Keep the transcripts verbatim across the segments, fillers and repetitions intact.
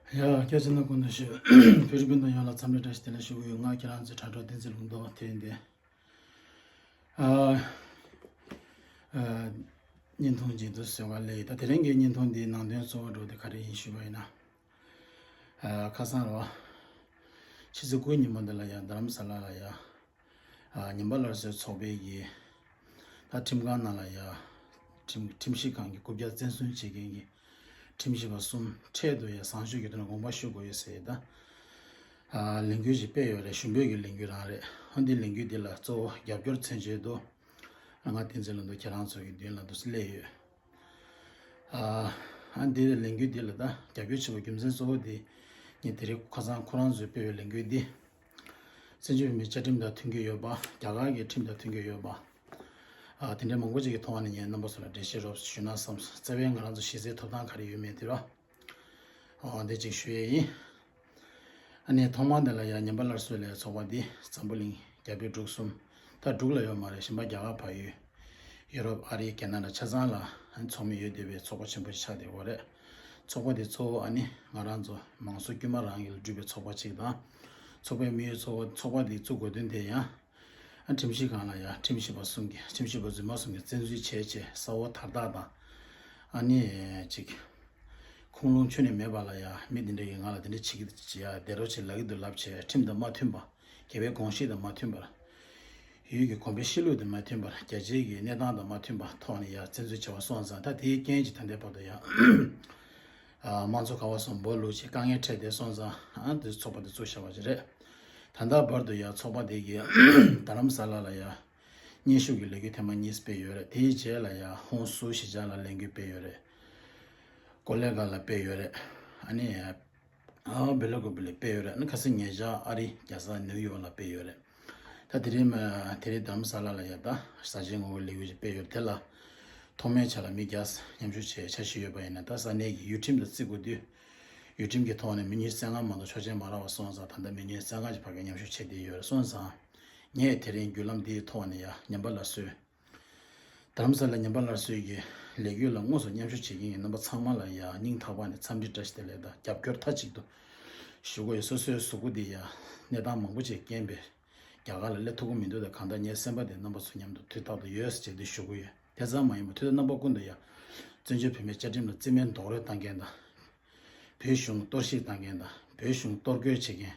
ཡ། སྐད་ཆ་ནི་གོང་དུ་ཞུས། བོད་རིགས་སྤུན་ཟླ་ཡོངས་ལ་འཚམས་འདྲི་བཀྲ་ཤིས་བདེ་ལེགས་ཞུ་གི་ཡོད། ང་ཁྱེད་རང་ཚོའི་དྲ་གྲོགས་བསྟན་འཛིན་ལུང་རྟོགས་དེ་ཡིན་ཏེ། ཨ། ཨ། བརྙན་ཐུང་ཅིག་ཏུ་བཟོས་པ་ལས། ད་དེ་རིང་གི་བརྙན་ཐུང་འདིའི་ནང་དོན་གཙོ་བོ་འདྲ་བོ་དེ་ག་རེ་ཡིན་ཞུས་པ་ཡིན་ན། ཨ། ཁ་སང་རེད་བ། ཕྱི་ཚེས་དགུ་ཉིན་མོ་འདི་ལ་ཡ་རྡ་རམ་ས་ལ་ལ་ཡ། ཨ། ཉམས་པ་སླར་གསོའི་ཚོགས་པའི་གི། ད་ཁྲིམས་ཁང་ནང་ལ་ཡ། ཁྲིམས་ཁྲིམས་ཞིབ་ཁང་གི་རྐུབ་བཀྱག་བཙན་བཟུང་བྱེད་མཁན་གྱི་ཁྲིམས་ཞིབ་པ་གསུམ་འཕྲལ་དུ་ཡ་བཟང་སྤྱོད་ཀྱི་ཐོག་ནས་དགོངས་པ་ཞུ་དགོས་ཡོད་ཟེར་ད། ཨ། ལས་འགུལ་ཞིག་སྤེལ་ཡོད་རེད། ཞུ་འབོད་ཀྱི་ལས་འགུལ་རང་རེད། ཨ། འདི་ལས་འགུལ་འདི་ལ་གཙོ་བོ་རྒྱབ་སྐྱོར་མཚོན་ཆེད་དུ། ང་བསྟན་འཛིན་ལུང་རྟོགས་ཁྱེད་རང་ཚོ་གི་མདུན་ལ་འདུག་སེ་སླེབས་ཡོད། ཨ། ཨ། འདི་ལས་འགུལ་འདི་ལ་ད་རྒྱབ་སྐྱོར་བྱེད་པའི་རྒྱུ་མཚན་གཙོ་བོ་དེ། ངས་དེ་རིང་ཁ་སང་ཁོ་རང་ཚོས་སྤེལ་བའི་ལས་འགུལ་འདི། བཙན་བྱོལ་བོད་མིའི་བཅའ་ཁྲིམས་དང་མཐུན་གྱི་ཡོད་པ། རྒྱ་གར་གྱི་ཁྲིམས་དང་མཐུན་གྱི་ཡོད་པ། ཨ། དེ་འདྲའི་མང་པོ་ཅིག་གི་ཐོག་ནས་ངས་རྣམ་པ་ཚོ་ལ་འགྲེལ་བཤད་རོབ་ཞུས་ན་བསམ་སོང་། རྩ་བའི་ང་རང་ཚོ་གཞི་རྩའི་ཐོབ་ཐང་ག་རེ་ཡོད་མེད་དེ་ར། ཨོ། འདི་གཅིག་ཞུ་ཡས་ཡིན། ཨ་ནི་ཐོག་མར་འདི་ལ་ཡང་ཉམས་པ་སླར་གསོ་ལས་ཚོགས་པ་འདི་འཛམ་བུ་གླིང་རྒྱ་བལ་འབྲུག་གསུམ། ད་འབྲུག་ལ་ཡོད་མ་རེད། གཞན་པ་རྒྱ་གར་བལ་ཡུལ། ཡུ་རོབ། ཨ་རི། ཁེ་ན་ཌ་ཆ་ཚང་ལ་ཨ་ནི་ཚོགས་མི་ཡོད་བསྡད་པའི་ཚོགས་པ་ཆེན་པོ་ཞིག་ཆགས་བསྡད་ཡོད་རེད། ཚོགས་པ་འདི་གཙོ་བོ་ཨ་ནི་ང་རང་ཚོ་མང་གཙོ་དཀྱུས་མ་རང་གིས་བསྒྲུབས་པའི་ཚོགས་པ་གཅིག་དང་། ཚོགས་པའི་དམིགས་ཡུལ་གཙོ་བོ། ཚོགས་པ་འདི་བཙུགས་དགོས་དོན་དེ་ཡང་། ཨ། ཁྲིམས་ཞིབ་ཁང་ལ་ཡ་ཁྲིམས་ཞིབ་པ་གསུམ་གྱིས། ཁྲིམས་ཞིབ་པ་རྫུན་མ་གསུམ་གྱིས་བཙན་འཛུལ་བྱས་བྱས་ས་འོག་དར་ཐག་དང་། ཨ་ནི་ཅིག་ཁུངས་ལུང་ཁྱོན་ནས་མེད་པ་ལ་ཡ། མི་འདི་འདྲ་གིས་ང་ལ་འདི་འདྲ་བྱེད་ཀྱི་ཡ། བསྡད་རོགས་བྱེད་ལབ་ཀྱི་འདུག་ལབ་བྱས། ཁྲིམས་དང་མ་མཐུན་པ། རྒྱལ་བའི་དགོངས་གཞི་དང་མ་མཐུན་པར། ཡུལ་གྱི་གོང་འཕེལ་གཤིས་ལུགས་དང་མ་མཐུན་པར། རྒྱལ་སྤྱིའི་གི་གནས་སྟངས་དང་མ་མཐུན་པ་ཐོག་ནས་ཡ་བཙན་འཛུལ་བྱས་པ་སོང་ཙང་། ད་དེའི་རྐྱེན་གྱིས་ད་ལྟའི་བར་དུ་ཡ། ཨ། དམངས་གཙོ་ག་པར་སོང་། སྦོ་ལུག་ཅིག་དཀའ་ངལ་འཕྲད་བསྡད་སོང་ཙང་། ཨ། དེ་ཚོགས་པ་དེ་བཙུགས་བཞག་པ་ཅིག་རེད། ད་ལྟ་བར་དུ་ཡང་ཚོགས་པ་དེ་གིས་རྡ་རམ་ས་ལ་ལ་ཡང་སྙན་ཞུ་གི་ལས་འགུལ་ཐེངས་མ་གཉིས་སྤེལ་ཡོད་རེད། དེའི་རྗེས་ལ་ཡང་ཧོན་སུར་གཞིས་ཆགས་ལ་ལས་འགུལ་སྤེལ་ཡོད་རེད། ཀོ་ལེ་གྷལ་ལ་སྤེལ་ཡོད་རེད། ཨ་ནི། ཨ། བྷེ་ལ་ཀུ་པི་ལ་སྤེལ་ཡོད་རེད། ཨ་ནི་ཁ་སང་ཉེ་ཆར་ཨ་རི་རྒྱལ་ས་ནིའུ་ཡོག་ལ་སྤེལ་ཡོད་རེད། ད་དེ་རིང་མ། དེ་རིང་རྡ་རམ་ས་ལ་ལ་ཡང་ད་གསར་བརྗེའི་ངོ་རྒོལ་ལས་འགུལ་ཞིག་སྤེལ་ཡོད་རེད། དེ་ལ་ཐོག་མའི་ཆ་ལ་མི་བརྒྱ་མཉམ་ཞུགས་བྱས། འཆར་གཞི་ཡོད་པ་ཡིན་ན། ད་ས་གནས་ཀྱི་ཡུལ་ཁྲིམས་དང་བརྩི་དགོས་དུས། ཡུལ་ཁྲིམས་ཀྱི་ཐོག་ནས་མི་ཉི་ཤུ་རྩ་ལྔ་མ་གཏོགས་ཆོག་མཆན་མ་རག་པ་སོང་ཙང་། ད་ལྟ་མི་ཉི་ཤུ་རྩ་ལྔ་ཞིག་ཕ་གིར་མཉམ་ཞུགས་བྱས་བསྡད་ཡོད་རེད། སོང་ཙང་། ངས་དེ་རིང་བརྒྱུད་ལམ་འདིའི་ཐོག་ནས་ཡང་ཉམས་པ་སླར་གསོའི། རྡ་རམ་ས་ལ་ཉམས་པ་སླར་གསོའི་གི་ལས་འགུལ་ལ་དངོས་སུ་མཉམ་ཞུགས་བྱེད་མཁན་གྱི་རྣམ་པ་ཚང་མ་ལ་ཡང་སྙིང་ཐག་པ་ནས་འཚམས་འདྲི་བཀྲ་ཤིས་བདེ་ལེགས་དང་། རྒྱབ་སྐྱོར་མཐའ་གཅིག་ཏུ་ཞུ་གི་ཡོད། སོ་སོའི་གཟུགས་པོ་འདི་ཡང་གནས་སྟངས་མང་པོ་ཅིག་རྐྱེན་པས་རྒྱ་གར་ལ་སླེབས་ཐུབ་ཀྱི་མི་འདུག་ད་གང་ལྟར་ངའི་སེམས་པ་དེ་རྣམ་པ་ཚོ་མཉམ་དུ་དུས་རྟག་ཏུ་ཡོད་ཟེར་དེ་ཞུ་གི་ཡོད། དེ་ཙམ་མ་ཡིན་པར་དུས་དང་རྣམ་པ་ཀུན་ཏུ་ཡང་བཙན་བྱོལ་བོད་མིའི་བཅའ་ཁྲིམས་ལ་བརྩི་མེད་རྡོག་རོལ་བཏང་མཁན་དང་། བོད་གཞུང་གཏོར་བཤིག་བཏང་མཁན་དང་། བོད་གཞུང་གཏོར་རྒོལ་བྱེད་མཁན།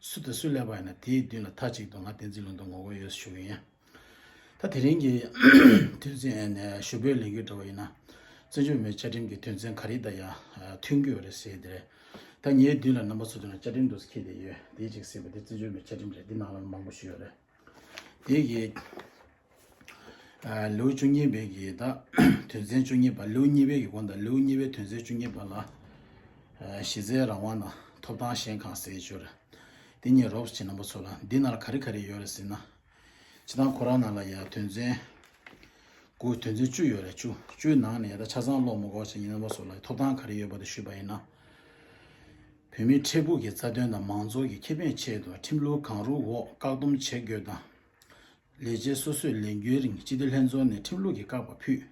སུ་དང་སུ་སླེབས་པ་ཡིན་ན་དེའི་མདུན་ལ་མཐའ་གཅིག་ཏུ་ང་བསྟན་འཛིན་ལུང་རྟོགས་ངོ་རྒོལ་ཡོད་ཞུ་གི་ཡིན། ད་དེ་རིང་གི་དོན་ཚན་ནས་ཞུ་འབོད་ལས་འགུལ་འདྲ་བོ་ཡིན་ན། བཙན་བྱོལ་བོད་མིའི་བཅའ་ཁྲིམས་ཀྱི་དོན་ཚན་ག་རེ་དང་ཡང་མཐུན་གྱི་ཡོད་རེད་ཟེར་དེ་རེད། ད་ངའི་མདུན་ལ་རྣམ་པ་ཚོ་མདུན་ལ་བཅའ་ཁྲིམས་འདུག་སེ་འཁྱེར་བསྡད་ཡོད། དེའི་གཅིག་ཟེར་བ་དེ་བཙན་བྱོལ་བོད་མིའི་བཅའ་ཁྲིམས་རེད། འདི་ནང་ལ་མང་པོ་ཞིག་ཡོད་རེད། དེ་གི། ཨ། ལེའུ་བཅུ་གཉིས་པའི་གི་ད་དོན་ཚན་བཅུ་གཉིས་པ། ལེའུ་གཉིས་པའི་གི་གོང་དང་། ལེའུ་གཉིས་པའི་དོན་ཚན་བཅུ་གཉིས་པ་ལ། ཨ། གཞི་རྩའི་རང་དབང་དང་ཐོབ་ཐང་གཞན་གང་ཟེར་ཡོད་རེད། འདི་གཉིས་རོབ་ཙམ་རྣམ་པ་ཚོ་ལ། འདི་ནང་ལ་ག་རེ་ག་རེ་ཡོད་རེད་ཟེར་ན། སྤྱིར་བཏང་ཁོ་རང་ནང་ལ་ཡ་དོན་ཚན་དགུ། དོན་ཚན་བཅུ་ཡོད་རེད། བཅུ། བཅུའི་ནང་ནས་ཡ་ད་ཆ་ཚང་ཀློག་མི་དགོས་བྱས། ངས་རྣམ་པ་ཚོ་ལ་ཐོབ་ཐང་ག་རེ་ཡོད་པ་དེ་ཞུས་པ་ཡིན་ན། བོད་མིའི་འཕྲལ་ཕུགས་ཀྱི་རྩ་དོན་དང་མང་གཙོ་གི་ཁེ་ཕན་ཆེད་དུ་ཁྲིམས་ལུགས་གང་རུང་འོག་བཀག་སྡོམ་བྱེད་དགོས་དང་། ལས་བྱེད་སོ་སོས་ལས་འགུལ་རིང་སྤྱི་འཐུས་ལྷན་ཚོགས་ནས་ཁྲིམས་ལུགས་ཀྱི་བཀག་པ་ཕུད།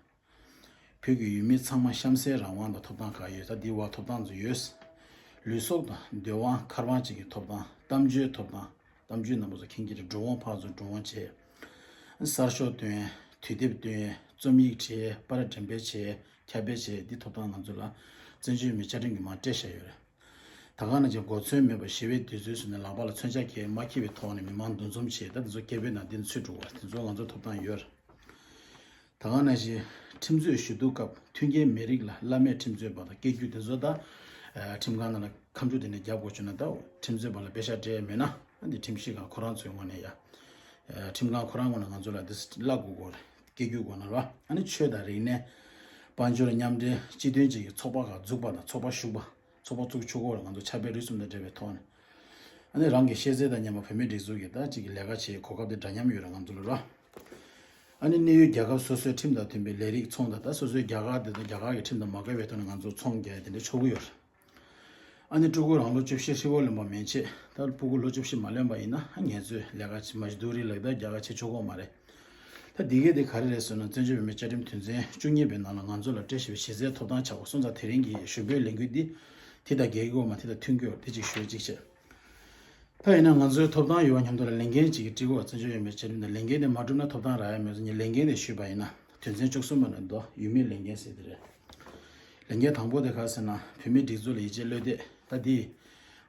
བོད་ཀྱི་ཡུལ་མི་ཚང་མ་གཤམ་གསལ་རང་དབང་དང་ཐོབ་ཐང་ཁག་ཡོད། ད་འདིའི་འོག་ཐོབ་ཐང་ཚོ་ཡོད། ལུས་སྲོག་དང་སྡོད་དབང་། མཁར་དབང་བཅས་ཀྱི་ཐོབ་ཐང་། གཏམ་བརྗོད་ཐོབ་ཐང་། གཏམ་བརྗོད་རྣམ་པ་ཚོ་མཁྱེན་གྱི་རེད། འགྲོ་འོང་ཕར་ཚུར་འགྲོ་འོང་བྱེད། གསར་ཤོག་བཏོན། དུས་དེབ་བཏོན། རྩོམ་ཡིག་བྲིས། པར་འགྲེམས་སྤེལ་བྱེད། ཁྱབ་སྤེལ་བྱེད། འདི་ཐོབ་ཐང་ང་ཚོ་ལ་བཙན་བྱོལ་མི་བཅའ་ཁྲིམས་ཀྱི་མར་སྤྲད་བཞག་ཡོད་རེད། ད་ག་ནང་བཞིན་གོ་མཚོན་མེད་པར་ཞི་བའི་དུས་ཚོད་སུ་ནས་ལག་པ་ལ་མཚོན་ཆ་འཁྱེར། མ་འཁྱེར་བའི་ཐོག་ནས་མི་མང་འདུ་འཛོམས་བྱེད། ད་དེ་ཚོ་སྐད་འབོད་ནང་འདི་ཚུད་འགྲོ་བ། དེ་ཚོ་ང་ཚོ་ཐོབ་ཐང་ཡོད་རེད། ད་ག་ནང་བཞིན་ཁྲིམས་རྩོད་ཞུ་གཏུག་སྐབས་མཐུན་རྐྱེན་མེད་རིགས་ལ་བླ་མེད་ཁྲིམས་རྩོད་པ་དང་སྐད་སྒྱུར་དེ་ཚོ། ད་ཁྲིམས་ཁང་ནང་ལ་ཁ་མཆུ་དེ་ནས་རྒྱབ་དགོས་བྱུང་ན། ད་ཁྲིམས་རྩོད་པ་ལ་པེ་ཤག་སྤྲད་མེད་ན། འདི་ཁྲིམས་ཞིབ་ཁང་ཁོ་རང་ཚོའི་ངོས་ནས་ཡ། ཁྲིམས་ཁང་ཁོ་རང་ངོས་ནས་ང་ཚོ་ལ་འདི་གླ་དགོས་དགོས་རེད། སྐད་སྒྱུར་དགོས་ན་ར། ཨ་ནི་ཆོས་དང་རིག་གནས། དཔལ་འབྱོར། མཉམ་འབྲེལ། སྤྱི་མཐུན་བཅས་ཀྱི་ཚོགས་པ་ཁག་འཛུགས་པ་དང་ཚོགས་པ་ཞུགས་པ། ཚོགས་པ་བཙུགས་ཆོག་གི་རེད། ང་ཚོ་ཕྱག་དཔེ་རིས་གསུམ་དང་འབྲེལ་བའི་ཐོག་ནས། ཨ་ནི་རང་གི་ཤེས་ཚད་དང་མཉམ་པ་བོད་མིའི་སྒྲིག་འཛུགས་ཀྱི་ད་ཅིག་གི་ལས་ཀ་བྱེད་གོ་སྐབས་དེ་འདྲ་མཉམ་ཡོད་རེད་ང་ཚོ་ལ་ར། ཨ་ནི་གནས་ཡུལ་རྒྱལ་ཁབ་སོ་སོའི་ཁྲིམས་དང་མཐུན་པའི་ལས་རིགས་ཚོང་དང་། ད་སོ་སོའི་རྒྱ་གར་དེ་དང་རྒྱ་གར་གྱི་ཁྲིམས་དང་མ་འགལ་བའི་ཐོག་ནས་ང་ཚོ་ཚོང་རྒྱག་དེ་འདྲ་ཆོག་གི་ཡོད་རེད། ཨ་ནི་སྤྲུལ་སྐུ་རང་ལོ་བཅུ་བཞི་ཧྲིལ་བོ་ལོན་པ་མན་ཆད། ད་སྤྲུལ་སྐུ་ལོ་བཅུ་བཞི་མ་ལོན་པ་ཡིན་ན་ཨ་ངལ་རྩོལ་ལས་ཀ་བྱེད། མ་གཞི་སྡུག་རུས་ལག་བརྡ་རྒྱག་ག་བྱེད་ཆོག་གི་མ་རེད། ད་འདི་གའི་དེ་ག་རེ་རེད་ཟེར་ན། བཙན་བྱོལ་བོད་མིའི་བཅའ་ཁྲིམས་དོན་ཚན་བཅུ་གཉིས་པའི་ནང་ལ་ང་ཚོ་ལ་སྤྲད་བཞག་པའི་གཞི་རྩའི་ཐོབ་ཐང་ཆགས་པ་སོང་ཙང་། དེ་རིང་གི་ཞུ་འབོད་ལས་འགུལ་འདི་ དེ་དང་འགལ་གྱི་ཡོད་མ་དེ་དང་མཐུན་གྱི་ཡོད་དེ་གཅིག་ཞུ་གཅིག་བྱས། ད་ཡིན་ན་ང་ཚོའི་ཐོབ་ཐང་ཡོད་པ་མཉམ་དུ་ལ་ལས་འགན་གཅིག་གི་སྤྲད་དགོས་བརྩོན་འགྲུས་ཡོད་མེད་བྱས་ནས་ལས་འགན་དེ་མ་འགྲུབ་ན་ཐོབ་ཐང་རག་ཡ་མེད་ཟེར་ནས་ལས་འགན་དེ་ཞུས་པ་ཡིན་ན་དོན་ཚན་བཅུ་གསུམ་པ་ནས་འདུག་ཡུལ་མིའི་ལས་འགན་ཟེར་དེ་རེད། ལས་འགན་དང་པོ་དེ་ག་ཟེར་ན་བོད་མིའི་སྒྲིག་འཛུགས་ལ་ཡིད་ཆེས་བློ་གཏད་ད་འདི།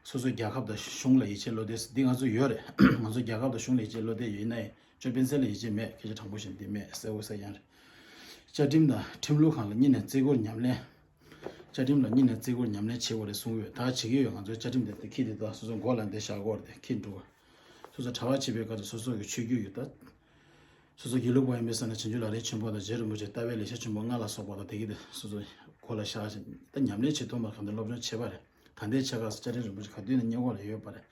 སོ་སོའི་རྒྱལ་ཁབ་དང་གཞུང་ལ་ཡིད་ཆེས་བློ་གཏད་འདི་ང་ཚོ་ཡོད་རེད། ང་ཚོ་རྒྱལ་ཁབ་དང་གཞུང་ལ་ཡིད་ཆེས་བློ་གཏད་ཡོད་ན་ཡང་ཅོ་སྤེན་ཚེ་ལ་ཡིད་ཆེས་མེད་སྐད་ཆ་དྲང་པོ་བཤད་འདི་མེད་གསལ་བོ་གསལ་རྐྱང་རེད། བཅའ་ཁྲིམས་དང་ཁྲིམས་ལུགས་ཁང་ལ་གཉིས་ནས་བརྩི་བཀུར་ཉམས་ལེན། བཅའ་ཁྲིམས་ལ་གཉིས་ནས་བརྩི་བཀུར་ཉམས་ལེན་བྱེད་དགོས་རེད་གསུང་གི་ཡོད། ད་བྱེད་ཀྱི་ཡོད། ང་ཚོའི་བཅའ་ཁྲིམས་དེ་ཁྱི་དེ་དག་སོ་སོ་མགོ་ལ་འདི་བཞག་དགོས་རེད་དེ་ཁྱི་འགྲོ། སོ་སོ་གྲྭ་པ་བྱེད་པའི་སྐབས་སུ་སོ་སོ་གི་ཆོས་བརྒྱུད་ཡོད་ད། སོ་སོ་དགེ་ལུགས་པ་ཡིན་པའི་ས་ནས་བྱང་ཆུབ་ལམ་རིམ་ཆེན་པོ་དང་རྗེ་རིན་པོ་ཆེ་ལྟ་བའི་ལེགས་བཤད་ཆེན་པོ་ལྔ་ལ་སོགས་པ་དང་དེ་གི་དེ་སོ་སོ་གོ་ལ་བཞག་ཅིང་ད་ཉམས་ལེན་བྱེད་ཐུབ་པ་གང་དུ་སློབ་སྦྱོང་བྱེད་པ་རེད། ད་ལྟའི་ཆ་ག་སོ་བཅའ་ཁྲིམས་རིན་པོ་ཆེ་ག་དུས་ནས་སྙན་གོ་ལ་ཡོད་པ་རེད།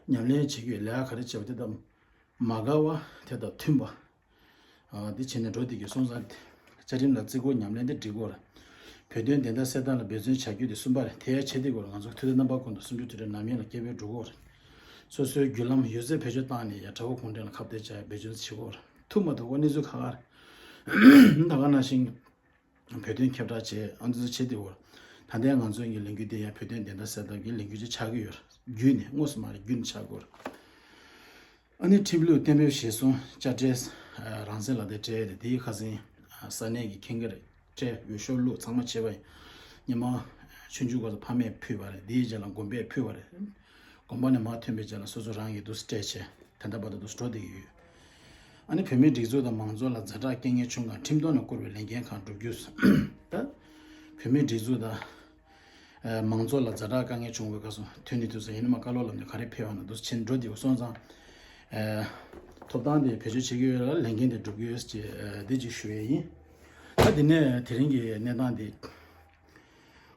ཉམས་ལེན་བྱེད་རྒྱུའི་ལས་ཀ་ག་རེ་བྱེད་པ་དེ་དང་མ་འགལ་བ་དེ་དང་མཐུན་པ། འདི་བྱས་ནས་འགྲོ་བསྡད་ཀྱི་སོང་ཙང་། བཅའ་ཁྲིམས་ལ་བརྩི་བཀུར་ཉམས་ལེན་དེ་སྒྲིག་དགོས་རེད། བོད་དོན་བདེན་མཐའ་གསལ་ཐབས་ལ་འབད་བརྩོན་བྱ་རྒྱུ་དེ་གསུམ་པ་རེད། དེ་ཡང་བྱེད་བསྡད་དགོས་རེད། ང་ཚོ་ཐུབ་བསྟན་རྣམ་པ་ཀུན་ཏུ་སུམ་ཅུ་དུས་དྲན་ནམ་ཡིན་ལ་སྐད་འབོད་སྒྲོག་དགོས་རེད། སོ་སོའི་བརྒྱུད་ལམ་ཡོད་ཚད་བེད་སྤྱོད་བཏང་ནས་ཡང་དགྲ་བོ་གུང་ཁྲན་ལ་ཁ་གཏད་བྱ་ཡ་འབད་བརྩོན་བྱེད་དགོས་རེད། ཐུབ་མ་ཐུབ་ཁོ་གནས་ཚུལ་ཁག་ཁག་རེད། ད་ག་ནང་བཞིན། བོད་དོན་ཁྱབ་བསྒྲགས་བྱས་ཨ་ནི་ཚོ་བྱེད་དེ་བོར། ད་ལྟའི་ང་ཚོའི་གི་ལས་འགུལ་དེ་ཡང་བོད་དོན་བདེན་མཐའ་གསལ་ཐབས་ཀྱི་ལས་འགུལ་ཅིག་ཆགས་ཀྱི་ཡོད་རེད། བརྒྱུད་ནས་དངོས་སུ་མ་རེད་བརྒྱུད་ནས་ཆགས་ཀྱི་ཡོད་རེད། ཨ་ནི་ཁྲིམས་ལུགས་གཏན་འབེབས་གཞིར་བཟུང་དཔྱ་ཁྲལ་རང་བཙན་ལག་དེབ་སྤྲད་དེ་དེའི་ཁ་སང་ས་གནས་ཀྱི་མཁན་སྒེར་སྤྲད་འོས་ཤོག་བླུགས་ཚང་མ་བྱས་པ་ཡིན། སྔོན་མ་ཆུང་ཆུང་སྐབས་སུ་ཕ་མས་ཕུལ་བ་རེད། དེའི་རྗེས་ལ་དགོན་པས་ཕུལ་བ་རེད། དགོན་པ་ནས་མར་ཐོན་པའི་རྗེས་ལ་སོ་སོ་རང་གིས་འདུག་སྤྲད་བྱས་ད་ལྟ་བར་དུ་འདུག་འགྲོ་བསྡད་ཀྱི་ཡོད། ཨ་ནི་བོད་མིའི་སྒྲིག་འཛུགས་དང་མང་གཙོ་ལ་ཛ་དྲག་རྐྱེན་ངན་བྱུང་གང་ཁྲིམས་ཐོག་ནས་བསྐུར་བའི་ལས་འགན་གང་བསྒྲུབ་རྒྱུ། ད་བོད་མིའི་སྒྲིག་འཛུགས་དང་མང་གཙོ་ལ་ཛ་དྲག་དཀའ་ངལ་བྱུང་བའི་སྐབས་སུ་དོན་ནི་དུས་སུ་ཡིན་ནི་མ་བཀའ་སློབ་ལམ་ནས་ག་རེ་ཕེབས་པ་ན་འདུག་ཕྱིན་འགྲོ་བསྡད་ཀྱི་སོང་ཙང་། ཐོབ་ཐང་དེ་བེད་སྤྱོད་བྱེད་ཀྱི་ཡོད་ལ་ལས་འགན་དེ་བསྒྲུབ་ཀྱི་ཡོད་ཅེས་འདི་ཅིག་ཞུ་ཡས་ཡིན། ད་དེ་ནས་དེ་རིང་གི་གནས་སྟངས་འདི།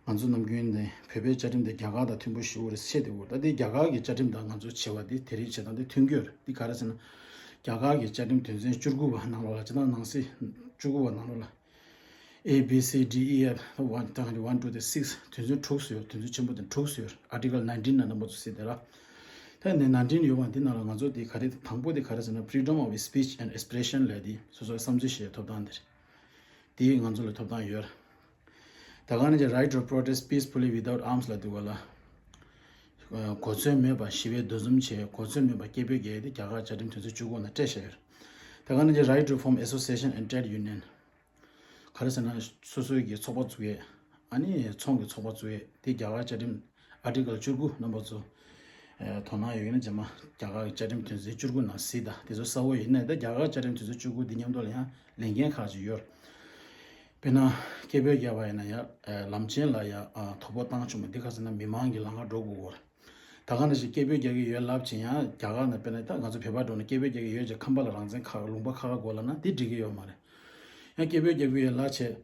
ང་ཚོ་ནམ་རྒྱུན་ནས་བོད་པའི་བཅའ་ཁྲིམས་དེ་རྒྱ་གར་དང་མཐུན་པོ་ཞེ་པོ་རེད་བཤད་དེ་འོ་ད་དེ་རྒྱ་གར་གྱི་བཅའ་ཁྲིམས་དང་ང་ཚོ་བྱེད་པ་དེ་དེ་རིང་བྱེད་སྟངས་དེ་མཐུན་གྱི་ཡོད་རེད། འདི་ག་རེ་ཟེར་ན། རྒྱ་གར་གྱི་བཅའ་ཁྲིམས་དོན་ཚན་བཅུ་དགུ་པ་ནང་ལོགས་ལ་སྤྱིར་བཏང་ནང་གསེས་བཅུ་དགུ་པ་ནང་ལོགས་ལ། A B C D E F one ད་ག་ནི་one two three six དོན་ཚན་དྲུག་སུ་ཡོད། དོན་ཚན་ཆེན་པོ་དེ་དྲུག་སུ་ཡོད། Article nineteen ན་རྣམ་པ་ཚོ་གཟིགས་དེ་ལ། ད་ནི་nineteen ཡོད་པ་འདི་ནང་ལ་ང་ཚོ་དེ་ག་རེ་དང་པོ་དེ་ག་རེ་ཟེར་ན་freedom of speech and expression ལབ་དེ་སོ་སོའི་བསམ་ཚུལ་བཤད་ཐོབ་ཐང་དེ་རེད། དེའི་ང་ཚོ་ལ་ཐོབ་ཐང་ཡོད། ད་ག་ནང་བཞིན་right to protest peacefully without arms ལབ་དུས་ག་ལ། གོ་མཚོན་མེད་པར་ཞི་བའི་འདུ་འཛོམས་བྱས་གོ་མཚོན་མེད་པར་སྐད་འབོད་རྒྱག་ཡས་དེ་རྒྱ་གར་བཅའ་ཁྲིམས་དོན་ཚན་བཅུ་དགུ་ནང་སྤྲད་བཞག་ཡོད། ད་ག་ནང་བཞིན་right to form association and trade union ག་རེ་ཟེར་ན་སོ་སོའི་གི་ཚོགས་པ་བཙུགས་ཡས་ཨ་ནི་ཚོང་གི་ཚོགས་པ་བཙུགས་ཡས་དེ་རྒྱ་གར་བཅའ་ཁྲིམས་Article བཅུ་དགུ་རྣམ་པ་ཚོ། དོ་སྣང་ཡོད་ན་རྗེས་མ་རྒྱ་གར་གྱི་བཅའ་ཁྲིམས་དོན་ཚན་བཅུ་དགུ་ནང་གཟིགས་དང་དེ་ཚོ་གསལ་བོ་ཡིན་ན་ད་རྒྱ་གར་བཅའ་ཁྲིམས་དོན་ཚན་བཅུ་དགུ་འདི་མཉམ་དུ་ལ་ཡང་ལས་འགན་ཁག་ཅིག་ཡོད། དཔེར་ན་སྐད་འབོད་བརྒྱབ་པ་ཡིན་ན་ཡང་ལམ་ཆེན་ལ་ཡང་དོ་ཕོག་བཏང་བྱུང་བ་འདི་ག་ཟེར་ན་མི་མང་གི་ལམ་ཁ་འགྲོ་དགོས་སྐོར། ད་ག་ནང་བཞིན་སྐད་འབོད་རྒྱག་གི་ཡོད་ལབ་ཅིང་ཡང་རྒྱ་གར་ནང་དཔེར་ན་ད་ང་ཚོ་བོད་པ་འགྲོ་ན་སྐད་འབོད་རྒྱག་གི་ཡོད་ཅེས་ཁམས་པ་ལ་རང་བཙན་ཁག་ལུང་པ་ཁག་ཁག་དགོས་ལབ་ན་འདི་འགྲིག་གི་ཡོད་མ་རེད། ཡང་སྐད་འབོད་རྒྱག་གི་ཡོད་ལབ་བྱས།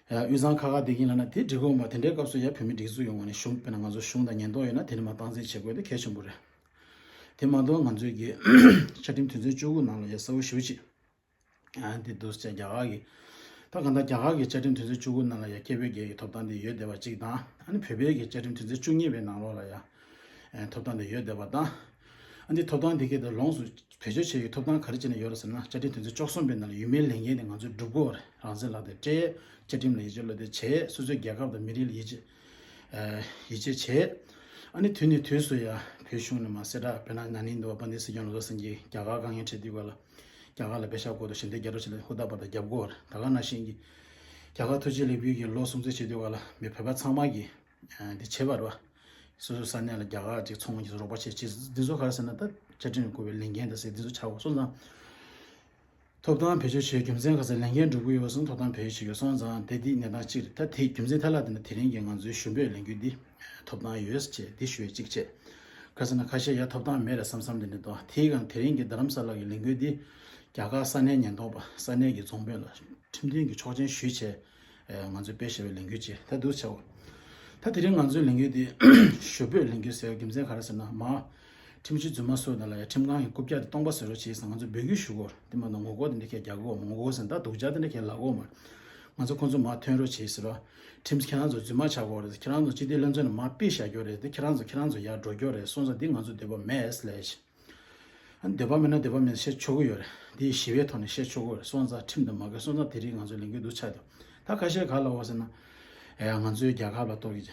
དབུས་གཙང་ཁ་ཁ་བསྡད་ཀྱིན་ལབ་ན་དེ་འགྲིག་གི་ཡོད་མ་རེད། དེ་འདྲའི་སྐབས་སུ་ཡང་བོད་མི་སྒྲིག་འཛུགས་ཡོང་བ་ནས་གཞུང་དཔེར་ན་ང་ཚོ་གཞུང་དང་ཉེན་རྟོག་ཡོད་ན་དེ་ནི་མ་སྟངས་འཛིན་བྱེད་དགོས་དེ་གལ་ཆེན་པོ་རེད། དེ་མ་གཏོགས་ང་ཚོའི་གི་བཅའ་ཁྲིམས་དོན་ཚན་བཅུ་དགུ་ནང་ལ་ཡང་གསལ་བོ་ཞེ་པོ་ཅིག་ཨ་འདི་འདུག་ཟེར་རྒྱ་གར་གྱི། ད་གང་ལྟར་རྒྱ་གར་གྱི་བཅའ་ཁྲིམས་དོན་ཚན་བཅུ་དགུ་ནང་ལ་ཡང་སྐད་འབོད་རྒྱག་གི་ཐོབ་ཐང་དེ་ཡོད་བསྡད་པ་གཅིག་དང་ཨ་ནི་བོད་པའི་གི་བཅའ་ཁྲིམས་དོན་ཚན་བཅུ་གཉིས་པའི་ནང་ལོགས་ལ་ཡང་ཐོབ་ཐང་དེ་ཡོད་བསྡད་པ་དང་། ཨ་འདི་ཐོབ་ཐང་དེ་གའི་དེ་ལོངས་སུ་བེད་སྤྱོད་བྱེད་ཀྱི་ཐོབ་ཐང་ག་རེ་བྱས་ནས་ཡོད་རེད་ཟེར་ན་བཅའ་ཁྲིམས་དོན་ཚན་བཅུ་གསུམ་པའི་ནང་ལ་ཡུལ་མིའི་ལས་འགན་དེ་ང་ཚོས་སྒྲུབ་དགོས་རེད། རང་བཙན་ལག་དེབ་སྤྲད། བཅའ་ཁྲིམས་ལ་ཡིད་ཆེས་བློ་གཏད་བྱས། སོ་སོའི་རྒྱལ་ཁབ་དང་མི་རིགས་ལ་ཡིད་ཆེས། ཡིད་ཆེས་བྱས། ཨ་ནི་དུས་ནས་དུས་སུ་ཡང་བོད་གཞུང་ནས་མ་གསལ་བསྒྲགས་དཔེར་ན་ན་ནིང་འདུག་པ་དཔལ་ལྡན་སྲིད་སྐྱོང་བློ་བཟང་སེང་གེ་རྒྱ་གར་དཀའ་ངལ་འཕྲད་དུས་ག་ལ་རྒྱ་གར་ལ་པེ་ཤག་བསྐུར་དང་ཞལ་འདེབས་རྒྱག་རོགས་བྱེད་ལ་ཧུར་ཐག་པ་དང་རྒྱབ་དགོས་རེད། ད་ག་ནང་བཞིན་གྱི་རྒྱ་གར་ཐུགས་རྗེ་ལེགས་འབུལ་གྱི་ལོ་སྲུང་བརྩི་བྱེད་དུས་ག་ལ་མི་བོད་པ་ཚང་མ་གིས་འདི་བྱེད་པ་རེད་བ། སོ་སོའི་ས་གནས་ལ་རྒྱ་གར་ཅིག་ཚོང་གི་རོགས་པ་བྱེད་ཅིག་འདི་ཚོ་ག་རེ་ཟེར་ན་ད་བཅའ་ཁྲིམས་བསྐུར་བའི་ལས་འགན་དང་ཟེར་འདི་ཚོ་ཆགས་འོ་སོང་ཙང་། ཐོབ་ཐང་བེད་སྤྱོད་བྱེད་རྒྱུ་མཚན་ག་ཚད་ལས་འགན་སྒྲུབ་ཀྱི་ཡོད་སོང་ཐོབ་ཐང་བེད་སྤྱོད་བྱེད་ཀྱི་སོང་ཙང་དེ་འདི་གནས་སྟངས་གཅིག་རེད། ད་དེ་རྒྱུ་མཚན་ཐ་ལ་དེ་ནི་དེ་རིང་གི་ང་ཚོའི་ཞུ་འབོད་ལས་འགུལ་འདི་ཐོབ་ཐང་ཡོད་ཅེས་འདི་ཞུ་བའི་གཅིག་བྱས། ག་ཚད་ན་ཁ་ཤས་ཡ་ཐོབ་ཐང་མེད་རེད་བསམ་བསམ་དེ་འདྲ་འདུག་དེའི་སྒང་དེ་རིང་གི་རྡ་རམ་ས་ལ་གི་ལས་འགུལ་འདི་རྒྱ་གར་ས་གནས་ཉེན་རྟོག་པ་ས་གནས་ཀྱི་རྫོང་དཔོན་ལ་ཁྲིམས་མཐུན་གྱི་ཆོག་མཆན་ཞུས་བྱས། ང་ཚོས་སྤེལ་བཞག་པའི་ལས་འགུལ་ཅིག་ད་འདུག་བྱའོ། ད་དེ་རིང་ང་ཚོའི་ལས་འགུལ་འདི་ཞུ་འབོད་ལས་འགུལ་ཟེར་བའི་རྒྱུ་མཚན་ག་རེ་ཟེར་ན་མ། ཁྲིམས་གཅོད་རྫུན་མ་སོགས་དང་ལ་ཡ་ཁྲིམས་ཁང་གི་རྐུབ་བཀྱག་དེ་སྟོང་པ་བཟོ་རོགས་བྱེད་ཟེར་ང་ཚོ་འབོད་སྐུལ་ཞུ་གོ། དེ་མ་གཏོགས་ངོ་རྒོལ་དེ་འདྲ་ཁས་རྒྱག་གོ་མ་ངོ་རྒོལ་ཟེར་ད་སྡུག་ཅག་དེ་འདྲ་ཁས་ལབ་གོ་མ། ང་ཚོ་ཁོང་ཚོ་མ་ཐོན་རོགས་བྱེད་ཟེར་རོ། ཁྲིམས་ཁྱེད་རང་ཚོ་རྫུན་མ་ཆགས་གོ་རེད། ཁྱེད་རང་ཚོ་སྤྱི་བདེ་བློན་ཚོགས་ནས་མ་ཕུད་བཞག་རྒྱུ་རེད་དེ་ཁྱེད་རང་ཚོ་ཁྱེད་རང་ཚོ་ཡར་འགྲོ་རྒྱུ་རེད་སོང་ཙང་འདི་ང་ཚོ་འདོད་པ་མེད་ལས། འདོད་པ་མེད་ན་འདོད་པ་མེད་བཤད་ཆོག་གི་ཡོད་རེད། འདི་ཞི་བའི་ཐོག་ནས་བཤད་ཆོག་གི་རེད་སོང་ཙང་ཁྲིམས་དང་མ་འགལ་སོང་ཙང་དེ་རིང་ང་ཚོའི་ལས་འགུལ་འདུག་ཆགས་འདུག་ད་ཁ་ཤས་ག་ལ་འོ་ཟེར་ན། ཨེ་ང་ཚོའི་རྒྱལ་ཁབ་ལ་གཏོར་གྱི་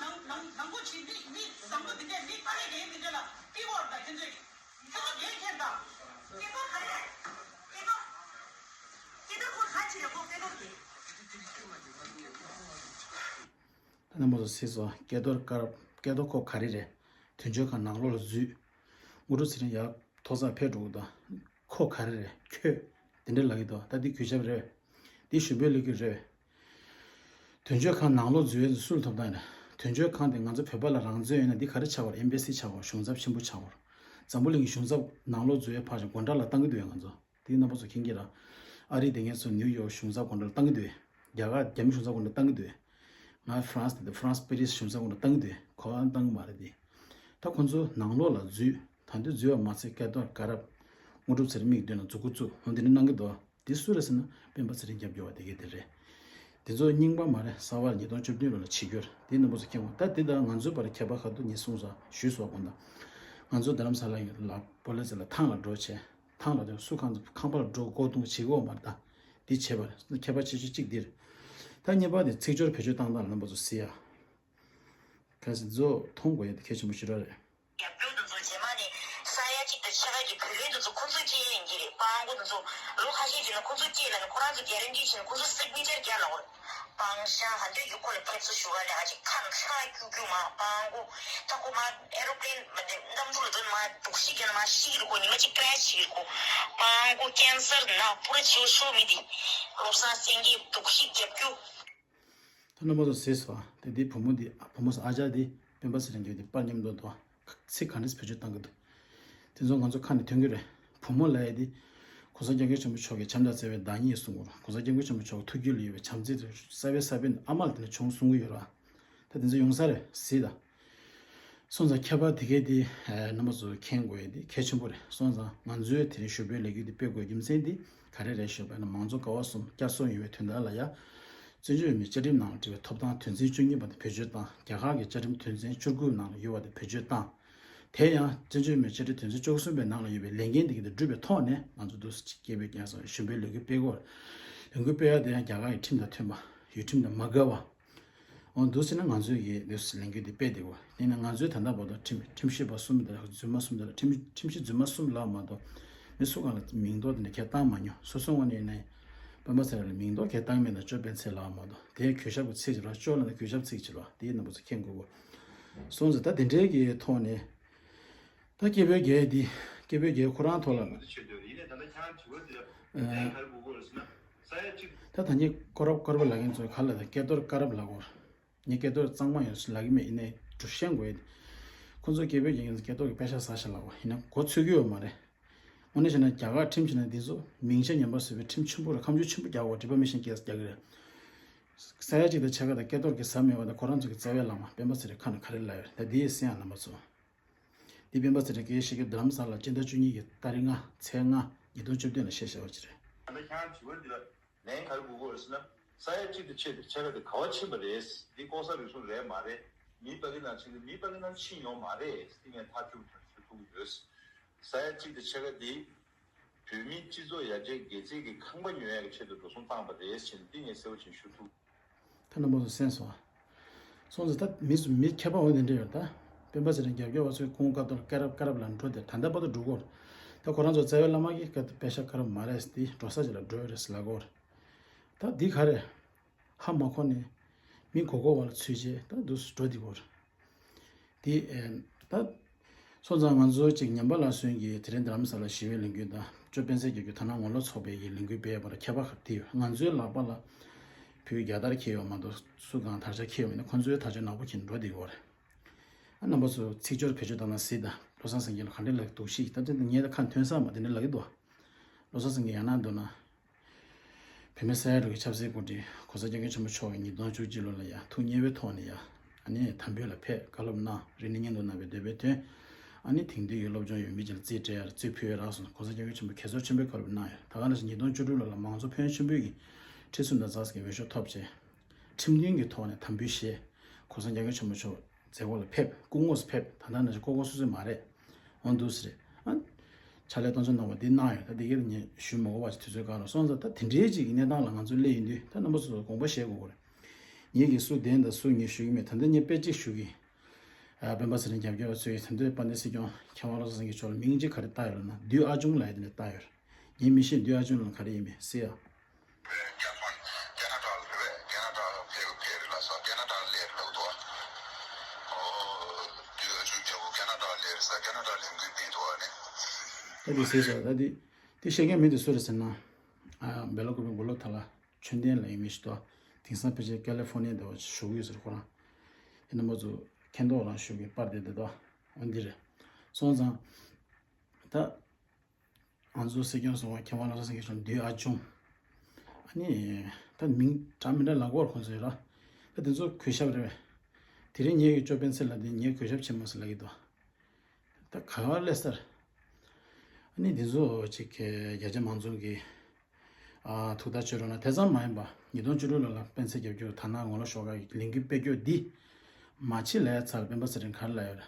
ནང་ནང་ནང་པོ་ཆེ་མི་མི་བཟང་པོ་འདི་འདྲས་མི་ཕ་རེ་རེ་འདི་འདྲས་ལ་ཏི་བོར་དང་ཁྱོད་ཚོས་ཁྱོད་ཚོ་རྒྱལ་ཁྱེར་དང་། སྐྱེ་རྒ་ཁ་རེ་རེད། སྐྱེ་རྒ་སྐྱེ་རྒ་ཁོ་ཁ་ཆེ་རེད། ཁོ་སྐྱེ་རྒ་ཁེ། ད་ནང་པོ་ཚོ་སྲིད་སོ་སྐལ་རྡོར་དཀར་སྐལ་རྡོར་ཁོ་ག་རེ་རེད། དོན་གཅོད་ཁང་ནང་ལོགས་ལ་འཛུལ། དངོས་གྲུབ་ཚེ་རིང་ཡར་ཐོག་ས་ཕེབས་འགྲོ་གི་འདུག་ཁོ་ག་རེ་རེད། ཁྱོད་དེ་འདྲ་ལབ་ཀྱི་འདུག་ད་འདི་གུས་ཞབས་རེད། འདི་ཞུ་འབོད་ལས་ཀྱི་རེད། དོན་གཅོད་ཁང་ནང་ལོགས་འཛུལ་ཡས་སུ་ལ་ཐོབ་ཐང་ཡིན་ན། དོན་གཅོད་ཁང་དེ་ང་ཚོ་བོད་པ་ལ་རང་བཙན་ཡོད་ན་འདི་ག་རེ་ཆགས་པ་རེད། ཨེམ་པེ་སི་ཆགས་པ། གཞུང་ཚབ་ཆེན་པོ་ཆགས་པ། འཛམ་བུ་གླིང་གི་གཞུང་ཚབ་ནང་ལོགས་འཛུལ་ཡས་ཕར་ཞོག་སྒོ་འགྲམ་ལ་བཏང་གི་འདུག་ཡ་ང་ཚོ། དེའི་རྣམ་པ་ཚོ་མཁྱེན་གྱི་ར། ཨ་རིའི་དེ་ངས་ཚོ་ནིའུ་ཡོག་གཞུང་ཚབ་སྒོ་འགྲམ་ལ་བཏང་གི་འདུག་རྒྱ་གར་རྒྱ་མི་གཞུང་ཚབ་སྒོ་འགྲམ་བཏང་གི་འདུག་ང་ཧྥ་རན་སི་དེ་ཧྥ་རན་སི་པེ་རི་སི་གཞུང་ཚབ་སྒོ་འགྲམ་བཏང་གི་འདུག་གོ་བ་བཏང་གི་མ་རེད་དེ། ད་ཁོང་ཚོ་ནང་ལོགས་ལ་འཛུལ། ད་དུང་འཛུལ་བ་མ་ཚད་སྐལ་རྡོར་དཀར་རབ། དངོས་གྲུབ་ཚེ་རིང་མིག་མདུན་ལ་མཛུབ་གུ་བཙུགས། འོ་འདི་འདྲ་གནང་གི་འདུག་དེ་སུ་རེད་ཟེར་ན་སྤེན་པ་ཚེ་རིང་རྒྱབ་སྐྱོར་བ་དེ་གས་དེ་རེད། དེ་ཚོ་རྙིང་པ་མ་རེད། གསར་པ་ཉིས་སྟོང་བཅུ་བདུན་ལོ་ལ་བྱེད་རྒྱུ་རེད། དེའི་རྣམ་པ་ཚོ་མཁྱེན་དགོས། ད་དེ་དང་ང་ཚོའི་བར་ཁྱད་པར་ག་འདུག་ངས་གསུངས་སོང་། ཞུས་སོང་གོང་དང་། ང་ཚོ་རྡ་རམ་ས་ལ་ཡིན་ལ་པོ་ལེ་ཚེ་ལ་ཐང་ལ་འགྲོ་བྱས། ཐང་ལ་དེ་སུ་ཁང་ཁང་པ་ལ་འགྲོ་སྒོ་རྡུང་བྱེད་དགོས་མ་རེད། ད་དེ་བྱས་པ་རེད། ཁྱད་པར་ཆེ་ཤོས་གཅིག་འདིར། ད་གཉིས་པ་དེ་ཚིག་སྦྱོར་བེད་སྤྱོད་བཏང་སྟངས་ལ་རྣམ་པ་ཚོ་གཟིགས་ཡ། གལ་སྲིད་ཚོ་མཐོང་དགོས་ཡ་དེ་གལ་ཆེན་པོ་ཞེ་དྲག་རེད། རྒྱབ་སྐྱོར་དེ་ཚོ་རྗེས་མ་ནས་ས་ཡ་གཅིག་དང་ཕྱེད་ཀ་གི་བུ་ལོན་དེ་ཚོ་ཁོ་ཚོས་སྐྱེལ་ཡིན་གྱི་རེད། སྤྲང་པོ་དེ་ཚོ་ལོ་ཁ་ཤས་ཀྱི་ནང་ཁོ་ཚོས་སྐྱེལ་ལ་ནི་ཁོ་རང་ཚོ་གྷ་རན་ཊི་བྱས་ནས་ཁོ་ཚོ་སིག་ནི་ཅར་རྒྱག་ལ་འོར། སྤང་ཤ་ཧ་འདོད་ཀྱི་ཁོ་ལ་ཕེབས་བསུ་ཞུ་བ་ལས་ཨ་ཅིག་ཁམས་ཁྲག་སྐྱུག་སྐྱུག་མ་སྤྲང་པོ། ད་ཁོ་མ་ཨེ་རོ་པི་ལེན་མ་དེ་གནམ་གྲུ་ལ་འགྲོ་ནི་མ་འདུག་ཤི་གི་ན་མ་ཤི་གི་རུ་ཁོ་ཉི་མ་གཅིག་ཀྲེ་ཤི་གི་རུ་ཁོ། སྤྲང་པོ་ཀེན་སར་ན་པུ་ར་བྱིའུ་ཤོ་མི་དེ་བློ་བཟང་སེང་གེ་འདུག་ཤི་རྒྱབ་སྐྱོར། ད་རྣམ་པ་ཚོ་གཟིགས་སོང་། དེ་དེའི་བུ་མོ་འདི་བུ་མོ་ཨ་ཅག་འདི་སྤེན་པ་ཚེ་རིང་གིས་འདི་པར་མཉམ་དུ་འདུག་ཚིག་ག་འདྲས་བེད་སྤྱོད་བཏང་གི་འདུག་དེ་ཚོ་ང་ཚོ་ཁ་ནས་ཐོན་གི་རེད། བུ་མོ་ལབ་ཡ་འདི་གོང་ས་སྐྱབས་མགོན་ཆེན་པོ་མཆོག་གིས་བྱམས་དང་བརྩེ་བའི་བདག་ཉིད་གསུང་གི་རེད། གོང་ས་སྐྱབས་མགོན་ཆེན་པོ་མཆོག་གི་ཐུགས་རྒྱུད་ལ་ཡོད་པའི་བྱམས་བརྩེ་དེ་གསལ་བའི་གསལ་པོ་ཨ་མ་ལ་དེ་ནས་བྱུང་གསུང་གི་ཡོད་ར། ད་དེ་ཚོ་ཡོང་ས་རེད། གཟིགས་དང་། སོང་ཙང་ཁྱད་པར་དེ་གས་དེ་རྣམ་པ་ཚོ་མཁྱེན་དགོས་ཡ་དེ་གལ་ཆེན་པོ་རེད། སོང་ཙང་ང་ཚོའི་དེ་རིང་ཞུ་འབོད་ལས་འགུལ་འདི་སྤེལ་དགོས་རྒྱུ་མཚན་དེ་ག་རེ་རེད་ཞུས་པ་ན། མང་གཙོ་ཀ་བ་གསུམ་བསྐྱར་གསོ་ཡོང་བའི་དོན་དག་ལ་ཡ། བཙན་བྱོལ་བོད་མིའི་བཅའ་ཁྲིམས་ནང་ལ་བྲིས་པའི་ཐོབ་ཐང་དོན་ཚན་བཅུ་གཉིས་པ་དེ་བེད་སྤྱོད་བཏང་། རྒྱ་གར་གྱི་བཅའ་ཁྲིམས་དོན་ཚན་བཅུ་དགུ་ནང་ལ་ཡོད་པ་དེ་བེད་སྤྱོད་བཏང་། དེ་ཡང་བཙན་བྱོལ་མི་སྤྱི་འཐུས་དོན་ཚན་བཅུ་གསུམ་པའི་ནང་ལ་ཡོད་པའི་ལས་འགན་དེ་ག་དེ་བསྒྲུབས་པའི་ཐོག་ནས་ང་ཚོ་འདུག་སེ་སྐད་འབོད་རྒྱག་སོང་། ཞུ་འབོད་ལས་འགུལ་སྤེལ་དགོས། ལས་འགུལ་སྤེལ་ཡ་དེ་ཡང་རྒྱ་གར་གྱི་ཁྲིམས་དང་མཐུན་པ། ཡུལ་ཁྲིམས་དང་མ་འགལ་བ། འོ་འདུག་ཟེར་ན་ང་ཚོས་ཀྱི་འདུག་སེ་ལས་འགུལ་འདི་སྤེལ་བསྡད་ཡོད། དེ་ནས་ང་ཚོས་ད་ལྟ་བར་དུ་ཁྲིམས་ཁྲིམས་ཞིབ་པ་གསུམ་དང་རྫུན་མ་གསུམ་དང་ཁྲིམས་ཁྲིམས་ཞིབ་རྫུན་མ་གསུམ་ལ་མ་གཏོགས་མི་སུ་གང་ལ་མིང་འདོགས་དེ་འདྲ་ཁས་བཏང་མ་མྱོང་། སོ་སོའི་ངོས་ནས་ཡིན་ན་སྤེན་པ་ཚེ་རིང་ལ་མིང་འདོགས་ཁས་བཏང་མེད། ད་ཅོ་སྤེན་ཚེ་ལགས་མ་གཏོགས། དེ་གུས་ཞབས་ཀྱི་ཚིག་ཅིག་རེད། ཅོ་ལབ་ན་གུས་ཞབས་ཚིག་ཅིག་རེད། དེ་རྣམ་པ་ཚོ་མཁྱེན་དགོས་གོ། སོང་ཙང་ད་དེ་འདྲའི་གི་ཐོག་ནས། ད་སྐད་འབོད་རྒྱག་འདི། སྐད་འབོད་རྒྱག་ཁོ་རང་ཐོག་ལ། ཆེད་དུ་ཡིན་ནའི་ད་ལྟ་ཁྱེད་རང་དྲི་བ་འདི་ལ་ལན་ག་རེ་དགོས་ཀྱི་ཡོད་རེད་ཟེར་ན། ས་ཡ་གཅིག་ད་ད་ནི་ཀོ་རབ་ཀོ་རབ་ལབ་མཁན་ཚོས་ག་ལ་ད་སྐལ་རྡོར་ཀ་རབ་ལབ་གོ། ངས་སྐལ་རྡོར་གཙང་མ་ཡོད་ཟེར་ལབ་ཀྱི་མེད། ཡིན་ནའི་འགྲོ་ཤེས་དགོས་ཡོད། ཁོ་ཚོས་སྐད་འབོད་རྒྱག་མཁན་ཚོ་སྐལ་རྡོར་གྱི་པེ་ཤག་ཟ་ཤག་ལབ་གོ། ཡིན་ན་གོ་ཚོད་ཀྱི་ཡོད་མ་རེད། དངོས་གནས་བྱས་ན་རྒྱ་གར་ཁྲིམས་བྱས་ན་འདི་ཚོ་མིང་ཆད་ཉམས་པ་བཟོས་པའི་ཁྲིམས་ཆེན་པོ་རེད། ཁ་མཆུ་ཆེན་པོ་རྒྱག་གོ། ཌི་ཕེ་མེ་ཤན་ཀེ་སི་རྒྱག་གི་རེད། ས་ཡ་གཅིག་དང་ཕྱེད་ཀ་དང་སྐལ་རྡོར་གྱིས་ཟ་མེད་པ་དང་ཁོ་རང་ཚོ་གི་རྩ་བའི་བླ་མ་སྤེན་པ་ཚེ་རིང་ཁ་ནས་ག་རེ་ལབ་ཡོད་རེད། ད་འདི་ཡི་གསན་ཨ་རྣམ་པ་ཚོ། འདི་སྤེན་པ་ཚེ་རིང་སྐད་བཤད་རྒྱུ་རྡ་རམ་ས་ལ་སྤྱི་ཟླ་བཅུ་གཉིས་ཀྱི་ཏ་རིག་ལྔ་ཚེས་ལྔ་ཉིས་སྟོང་བཅུ་བདུན་ལ་བཤད་བཞག་པ་ཅིག་རེད། ད་ལྟ་ཁྱེད་རང་དྲི་བ་འདི་ལ་ལན་ག་རེ་དགོས་ཀྱི་ཡོད་རེད་ཟེར་ན། ས་ཡ་གཅིག་དང་ཕྱེད་དང་ཕྱེད་ཀ་དེ་ག་པར་ཕྱིན་པ་རེད། འདི་ལྐོག་ཟ་རུལ་སུངས་རེད་མ་རེད། མི་པ་ཀི་སི་ཐན་ཕྱིན་ཏེ་མི་པ་ཀི་སི་ཐན་ཕྱིན་ཡོད་མ་རེད། འདི་ངས་ཐག་ཆོད་པོ་ཞུ་ཐུབ་ཀྱི་ཡོད། ས་ཡ་གཅིག་དང་ཕྱེད་ཀ་འདི་བོད་མིའི་སྤྱི་ཚོགས་ཡར་རྒྱས་དགེ་མཚན་གྱི་ཁང་པ་ཉོ་ཡག་གི་ཆེད་དུ་འགྲོ་སོང་བཏང་པ་རེད་ཟེར་ནས་འདི་ངས་གསལ་པོ་ཅིག་ཞུ་ཐུབ། ད་རྣམ་པ་ཚོ་གསན་སོང་ཨ། སོང་ཙང་ད་མི་སུ་མི་མཁས་པ་འོ་དེ་འདྲ་ཡོད་ད། སྤེན་པ་ཚེ་རིང་རྒྱབ་སྐྱོར་བ་ཚོའི་སྐུ་ངོ་ཀ་རྡོར་ཀ་རབ་ཀ་རབ་ལ་འགྲོ་དེ་ད་ལྟ་བར་དུ་འགྲོ་གོ། ད་ཁོ་རང་ཚོ་རྩ་བའི་བླ་མ་གིས་ཀ་པེ་ཤག་ཀ་རབ་མ་རེད་དེ་འགྲོ་ས་ཅིག་ལ་འགྲོ་ཡོད་རེད་ཟེར་ལབ་གོ། ད་འདི་ག་རེད། ཧ་མ་གོ་ནས་མི་མགོ་སྐོར་བ་ལ་ཚུད་རྗེས་ད་འདུག་སེ་འགྲོ་འདི་གོ། དེ་ཨེ་ད། སོང་ཙང་ང་ཚོ་གཅིག་ཉམས་པ་སླར་གསོའི་གི་དེ་རིང་རྡ་རམ་ས་ལ་ཞི་བའི་ལས་འགུལ་དང་ཅོ་སྤེན་ཚེ་རྒྱབ་སྐྱོར་དར་ནག་ངོ་ལོག་ཚོགས་པའི་གི་ལས་འགུལ་སྤེལ་བར་ཁྱད་པར་ག་རེ་ཡོད། ང་ཚོའི་ལག་པ་ལ་བོད་རྒྱལ་དར་འཁྱེར་ཡོད་མ་གཏོགས་སུ་གང་དར་ཆ་འཁྱེར་ཡོད་མེད་ན་ཁོང་ཚོའི་དར་ཆ་ནག་པོ་འཁྱེར་འགྲོ་བསྡད་ཡོད་རེད། ཨ་རྣམ་པ་ཚོ་ཚིག་སྦྱོར་བེད་སྤྱོད་བཏང་ན་གཟིགས་དང་། བློ་བཟང་སེང་གེ་ལ་ག་འདྲ་ལབ་འདུག་ཤིག་ད་ལྟ་ངས་ད་ཁ་ཐོན་ས་མ་དེ་འདྲ་ལབ་ཀྱི་འདུག་བློ་བཟང་སེང་གེ་ཡང་ན་འདུག་ན། བོད་མི་ས་ཡ་དྲུག་གི་ཆབ་སྲིད་འགོ་ཁྲིད་གོང་ས་སྐྱབས་མགོན་ཆེན་པོ་མཆོག་གིས་ཉིས་སྟོང་བཅུ་གཅིག་ལོ་ལ་ཡ་ཐུགས་མཉེས་པོའི་ཐོག་ནས་ཡ། ཨ་ནི་དམ་འབུལ་ལ་ཕེབས་བཀའ་སློབ་གནང་། རིག་གནས་སྙན་ཐོ་གནང་བའི་འདོད་པའི་དོན། ཨ་ནི་དེང་དུས་ཀྱི་སློབ་སྦྱོང་ཡོད་མི་ཅིག་ལ་རྩིས་སྤྲད་ཡ་རྩིས་ཕུལ་ཡ་རག་སོང་། གོང་ས་སྐྱབས་མགོན་ཆེན་པོས་གད་མོ་ཆེན་པོའི་ཁ་རུབ་གནང་ཡ། ད་ག་ནང་བཞིན་ཉིས་སྟོང་བཅུ་དྲུག་ལོ་ལ་མང་གཙོ་ཕན་ཡོན་ཆེན་པོའི་གི་ཁྲི་གསུམ་དང་ཙག་ཙིག་གི་འོས་ཤོག་ཐོབ་རྗེས། ཁྲིམས་མཐུན་གྱི་ཐོག་ནས་དམ་འབུལ་བཞེས། གོང་ས་སྐྱབས་མགོན་ཆེན་པོ་མཆོག་མཛད་སྒོ་ལ་ཕེབས། སྐུ་ངོ་སུ་ཕེབས། ད་ལྟ་ནང་བཞིན་ལྐོག་ལྐོག་སུད་སུད་མ་རེད། འོ་འདུག་སེ་རེད། ཨ། ཕྱག་ལས་གཏོང་ཕྱོགས་གནང་བ་འདི་གནང་ཡོད། ད་འདི་གའི་ངས་ཞུ་མ་དགོས་པ་ཞིག་དུས་ཚོད་བཀག་རོགས་སོང་ཙང་། ད་དེ་འདྲའི་ཅིག་གི་གནས་སྟངས་ལ་ང་ཚོ་སླེབས་ཡོང་དུས་ད་རྣམ་པ་ཚོ་དགོངས་པ་བཞེས་དགོས་ཀྱི་རེད། ངེད་ཀྱིས་སུ་བདེན་དང་སུ་ངས་ཞུ་གི་མེད། ད་ལྟ་ངས་དཔེ་གཅིག་ཞུ་གི། ཨ། སྤེན་པ་ཚེ་རིང་རྒྱབ་སྐྱོར་བ་ཚོས་ད་ལྟ་དཔལ་ལྡན་སྲིད་སྐྱོང་མཁས་དབང་བློ་བཟང་སེང་གེ་མཆོག་ལ་མིང་གཅིག་ག་རེ་བཏགས་ཡོད་ལབ་ན་བདུད་ཨ་ཆུང་ལབ་ཡ་དེ་འདྲ་བཏགས་ཡོད་རེད། ངས་མི་ཤེས་བདུད་ཨ་ཆུང་ལབ་ན་ག་རེ་ཡིན་མིན་ཟེར་ཡ། རྒྱ་ཕན་ཀེ་ན་ཌ་ལ་ཕེབས་པས། ཀེ་ན་ཌ་ལ་ཕེབས་ཕེབས་རེད་ལ་སོགས། ཀེ་ན་ཌ་ལ་སླེབས་རེད་ལབ་འདུག་ཨོ། དུས་ཨ་ཆུང་རྒྱལ་པོ་ཀེ་ན་ཌ་ལ་སླེབས་རེད་ཟེར། ཀེ་ན་ཌ་ལ་ལས་འགུལ་སྤེལ་འདུག་ཨ་ནི། ད་འདི་ཟེར་ཟེར་ད་འདི། འདི་བཤད་མཁན་མི་འདི་སུ་རེད་ཟེར་ན། ཨ། སྦེལ་ཀོབ་པའི་མགོ་ལོག་ད་ལ་ཆོས་ལྡན་ལབ་ཡ་མི་ཞིག་འདུག་དེང་སང་ཕལ་ཆེར་ཀ་ལི་ཧྥོར་ནི་ཡ་དེ་བ་བཞུགས་ཡོད་ཟེར་ཁོ་རང་། དེ་རྣམ་པ་ཚོ་མཁྱེན་རྟོགས་རང་ཞུ་གི་པར་དེ་དེ་དོ། འོ་འདི་རེད། སོང་ཙང་། ད། ང་ཚོ་སྲིད་སྐྱོང་སོགས་མཁས་དབང་བློ་བཟང་སེང་གེ་མཆོག་བདུད་ཨ་ཆུང་། ཨ་ནི། ད་མིང་འདྲ་མི་འདྲ་ལབ་དགོས་རེད་ཁོང་ཚོས་ར། ད་དེ་ཚོ་གུས་ཞབས་རེད་པས། དེ་རིང་ངེད་ཀྱི་ཅོ་སྤེན་ཚེ་ལགས་དེ་ངས་གུས་ཞབས་བྱེད་མ་སྲིད་ལབ་ཀྱི་འདུག་ད་ག་བ་སླེབས་སར། ཨ་ནི་དེ་ཚོ་ཅིག་གི་རྒྱ་ཆེ་མང་ཚོགས་ཀྱི། ཨ། ཐུགས་ཐག་གཅོད་རོགས་གནང་། དེ་ཙམ་མ་ཡིན་པ་ཉིས་སྟོང་བཅུ་དྲུག་ལོ་ལ་སྤེན་ཚེ་རྒྱབ་སྐྱོར་དར་ནག་ངོ་ལོག་ཤོག་ཁག་གི་ལས་འགུལ་སྤེལ་རྒྱུ་འདི། མ་བྱེད་ལབ་ཚར་སྤེན་པ་ཚེ་རིང་ག་རེ་ལབ་ཡོད་རེད།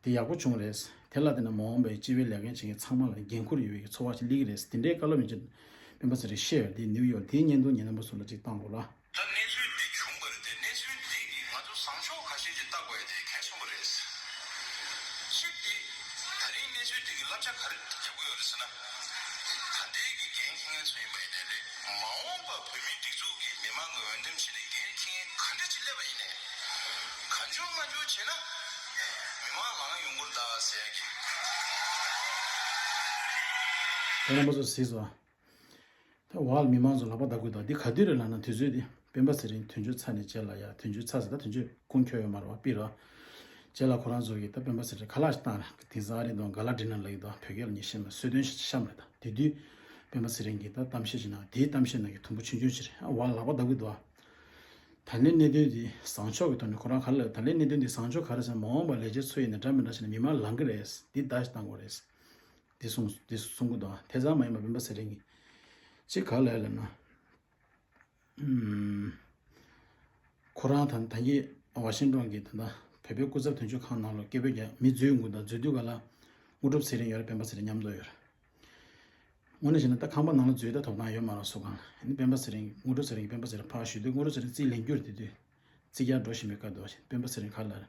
དེ་ཡག་པོ་བྱུང་རེད། དེ་ལ་བརྟེན་ནས་མ་འོངས་པའི་སྤྱི་པའི་ལས་འགན་བྱེད་མཁན་ཚང་མ་ལ་འགན་ཁུར་ཡོད་པའི་ཚོར་བ་ཞིག་སླེབས་ཀྱི་རེད། དེ་འདྲའི་བཀའ་སློབ་ཡིན་ཕྱིན་སྤེན་པ་ཚེ་རིང་བཤད་ཡོད། དེ་ནིའུ་ཡོག་དེའི་བརྙན་ཐུང་ཉན་རྣམ་པ་ཚོ་ལ་ཅིག་བཏང་དགོས་ལ། ད་གནས་ཚུལ་འདི་བྱུང་བ་རེད་དེ། གནས་ཚུལ་འདི་གིས་ང་ཚོ་བཟང་ཕྱོགས་ཁ་ཤས་ཅིག་བལྟ་དགོས་ཡ་དེ་གལ་ཆེན་པོ་རེད། གཅིག་དེ། ད་རིང་གནས་ཚུལ་འདི་གིས་བསླབ་བྱ་ག་རེ་རྒྱབ་ཀྱི་ཡོད་རེད་ཟེར་ན། ད་ལྟའི་གི་འགན་འཁྱེར་མཁན་ཚོ་ཡིན་པ་ཡིན་ནའི་རེད། མ་འོངས་པ་བོད་མིའི་སྒྲིག་འཛུགས་ཀྱི་མི་མང་གི་འོས་འདེམས་བྱས་ནས་འགན་འཁྱེར་མཁན་ག་འདྲ་ཅིག་སླེབས་པ་ཡིན་ནའི། གང་བྱུང་མང་བྱུང་བྱས་ན། མི་མང་ལངས་ཡོང་གི་རེད་ད་ཟེར་ཡ་གི། ད་རྣམ་པ་ཚོ་གཟིགས་སོང་། ད་འོག་ལ་མི་མང་ཚོ་ལག་པ་བརྡབ་དགོས་དང་འདི་ག་དུས་རེད་ལབ་ན། དུས་ཚོད་འདི་སྤེན་པ་ཚེ་རིང་དོན་གཅོད་ཚར་ནས་རྗེས་ལ་ཡ། དོན་གཅོད་ཚར་ཟེར་ད་དོན་གཅོད་ཁུངས་འཁྱོལ་ཡོད་མ་རེད་པ་པི་ར། རྗེས་ལ་ཁོ་རང་ཚོ་གིས་ད་སྤེན་པ་ཚེ་རིང་ཁ་ལག་ཞིག་བཏང་རེད། དེང་སང་ཨ་རི་དང་ག་ལ་འགྲིག་ན་ལབ་ཀྱི་འདུག་བོད་སྐད་ལ་ངས་བཤད་མ། གསོལ་སྟོན་ཞིག་བཤམས་རེད་ད། དེ་དུས་སྤེན་པ་ཚེ་རིང་གིས་ད་གཏམ་བཤད་ཞིག་གནང་། དེའི་གཏམ་བཤད་ནང་གི་དུམ་བུ་ཆུང་ཆུང་ཞིག་རེད། ཨ་འོག་ལ་ལག་པ་བརྡབ་ཀྱི་འདུག་ད་ལན་གནད་དོན་འདི་བཟང་ཕྱོགས་ཀྱི་ཐོག་ནས་ཁོ་རང་ག་ལ་ད་ལན་གནད་དོན་འདི་བཟང་ཕྱོགས་ག་རེ་ཟེར་ན། མ་འོངས་པ་ལས་བྱེད་ཚོ་ཡིན་ན་འདྲ་མི་འདྲ་བྱས་ནས་མི་མང་ལངས་ཀྱི་རེད། འདི་བརྡ་ཞིག་བཏང་དགོས་རེད། འདི་གསུང་འདི་གསུང་གི་འདུག་དེ་ཙམ་མ་ཡིན་པར་སྤེན་པ་ཚེ་རིང་གིས་གཅིག་ག་ལབ་ལབ་ན། ཨུམ། ཁོ་རང་ད་ད་གིན་ཝ་ཤིང་ཊོན་གྱི་ད་ལྟ་ བོད་པའི་སྐུ་ཚབ་དོན་གཅོད་ཁང་ནང་ལ་སྐད་འབོད་རྒྱག་མི་འཛུལ་ཡོང་གི་འདུག་འཛུལ་དུས་ག་ལ་དངོས་གྲུབ་ཚེ་རིང་ཡོད་རེད། སྤེན་པ་ཚེ་རིང་མཉམ་དུ་ཡོད་རེད། དངོས་གནས་བྱས་ན་ད་ཁང་པ་ནང་ལ་འཛུལ་ད་ཐོབ་ཐང་ཡོད་མ་རེད། སུ་གང་ལ་ཨ་ནི་སྤེན་པ་ཚེ་རིང་དངོས་གྲུབ་ཚེ་རིང་སྤེན་པ་ཚེ་རིང་ཕར་ཞུས་དུས་དངོས་གྲུབ་ཚེ་རིང་རྩིས་ལེན་རྒྱུར་དེ་དུས་རྩིས་རྒྱག་འགྲོ་བཞིན་པའི་སྐབས་དུ་སྤེན་པ་ཚེ་རིང་ག་ལ་རེད།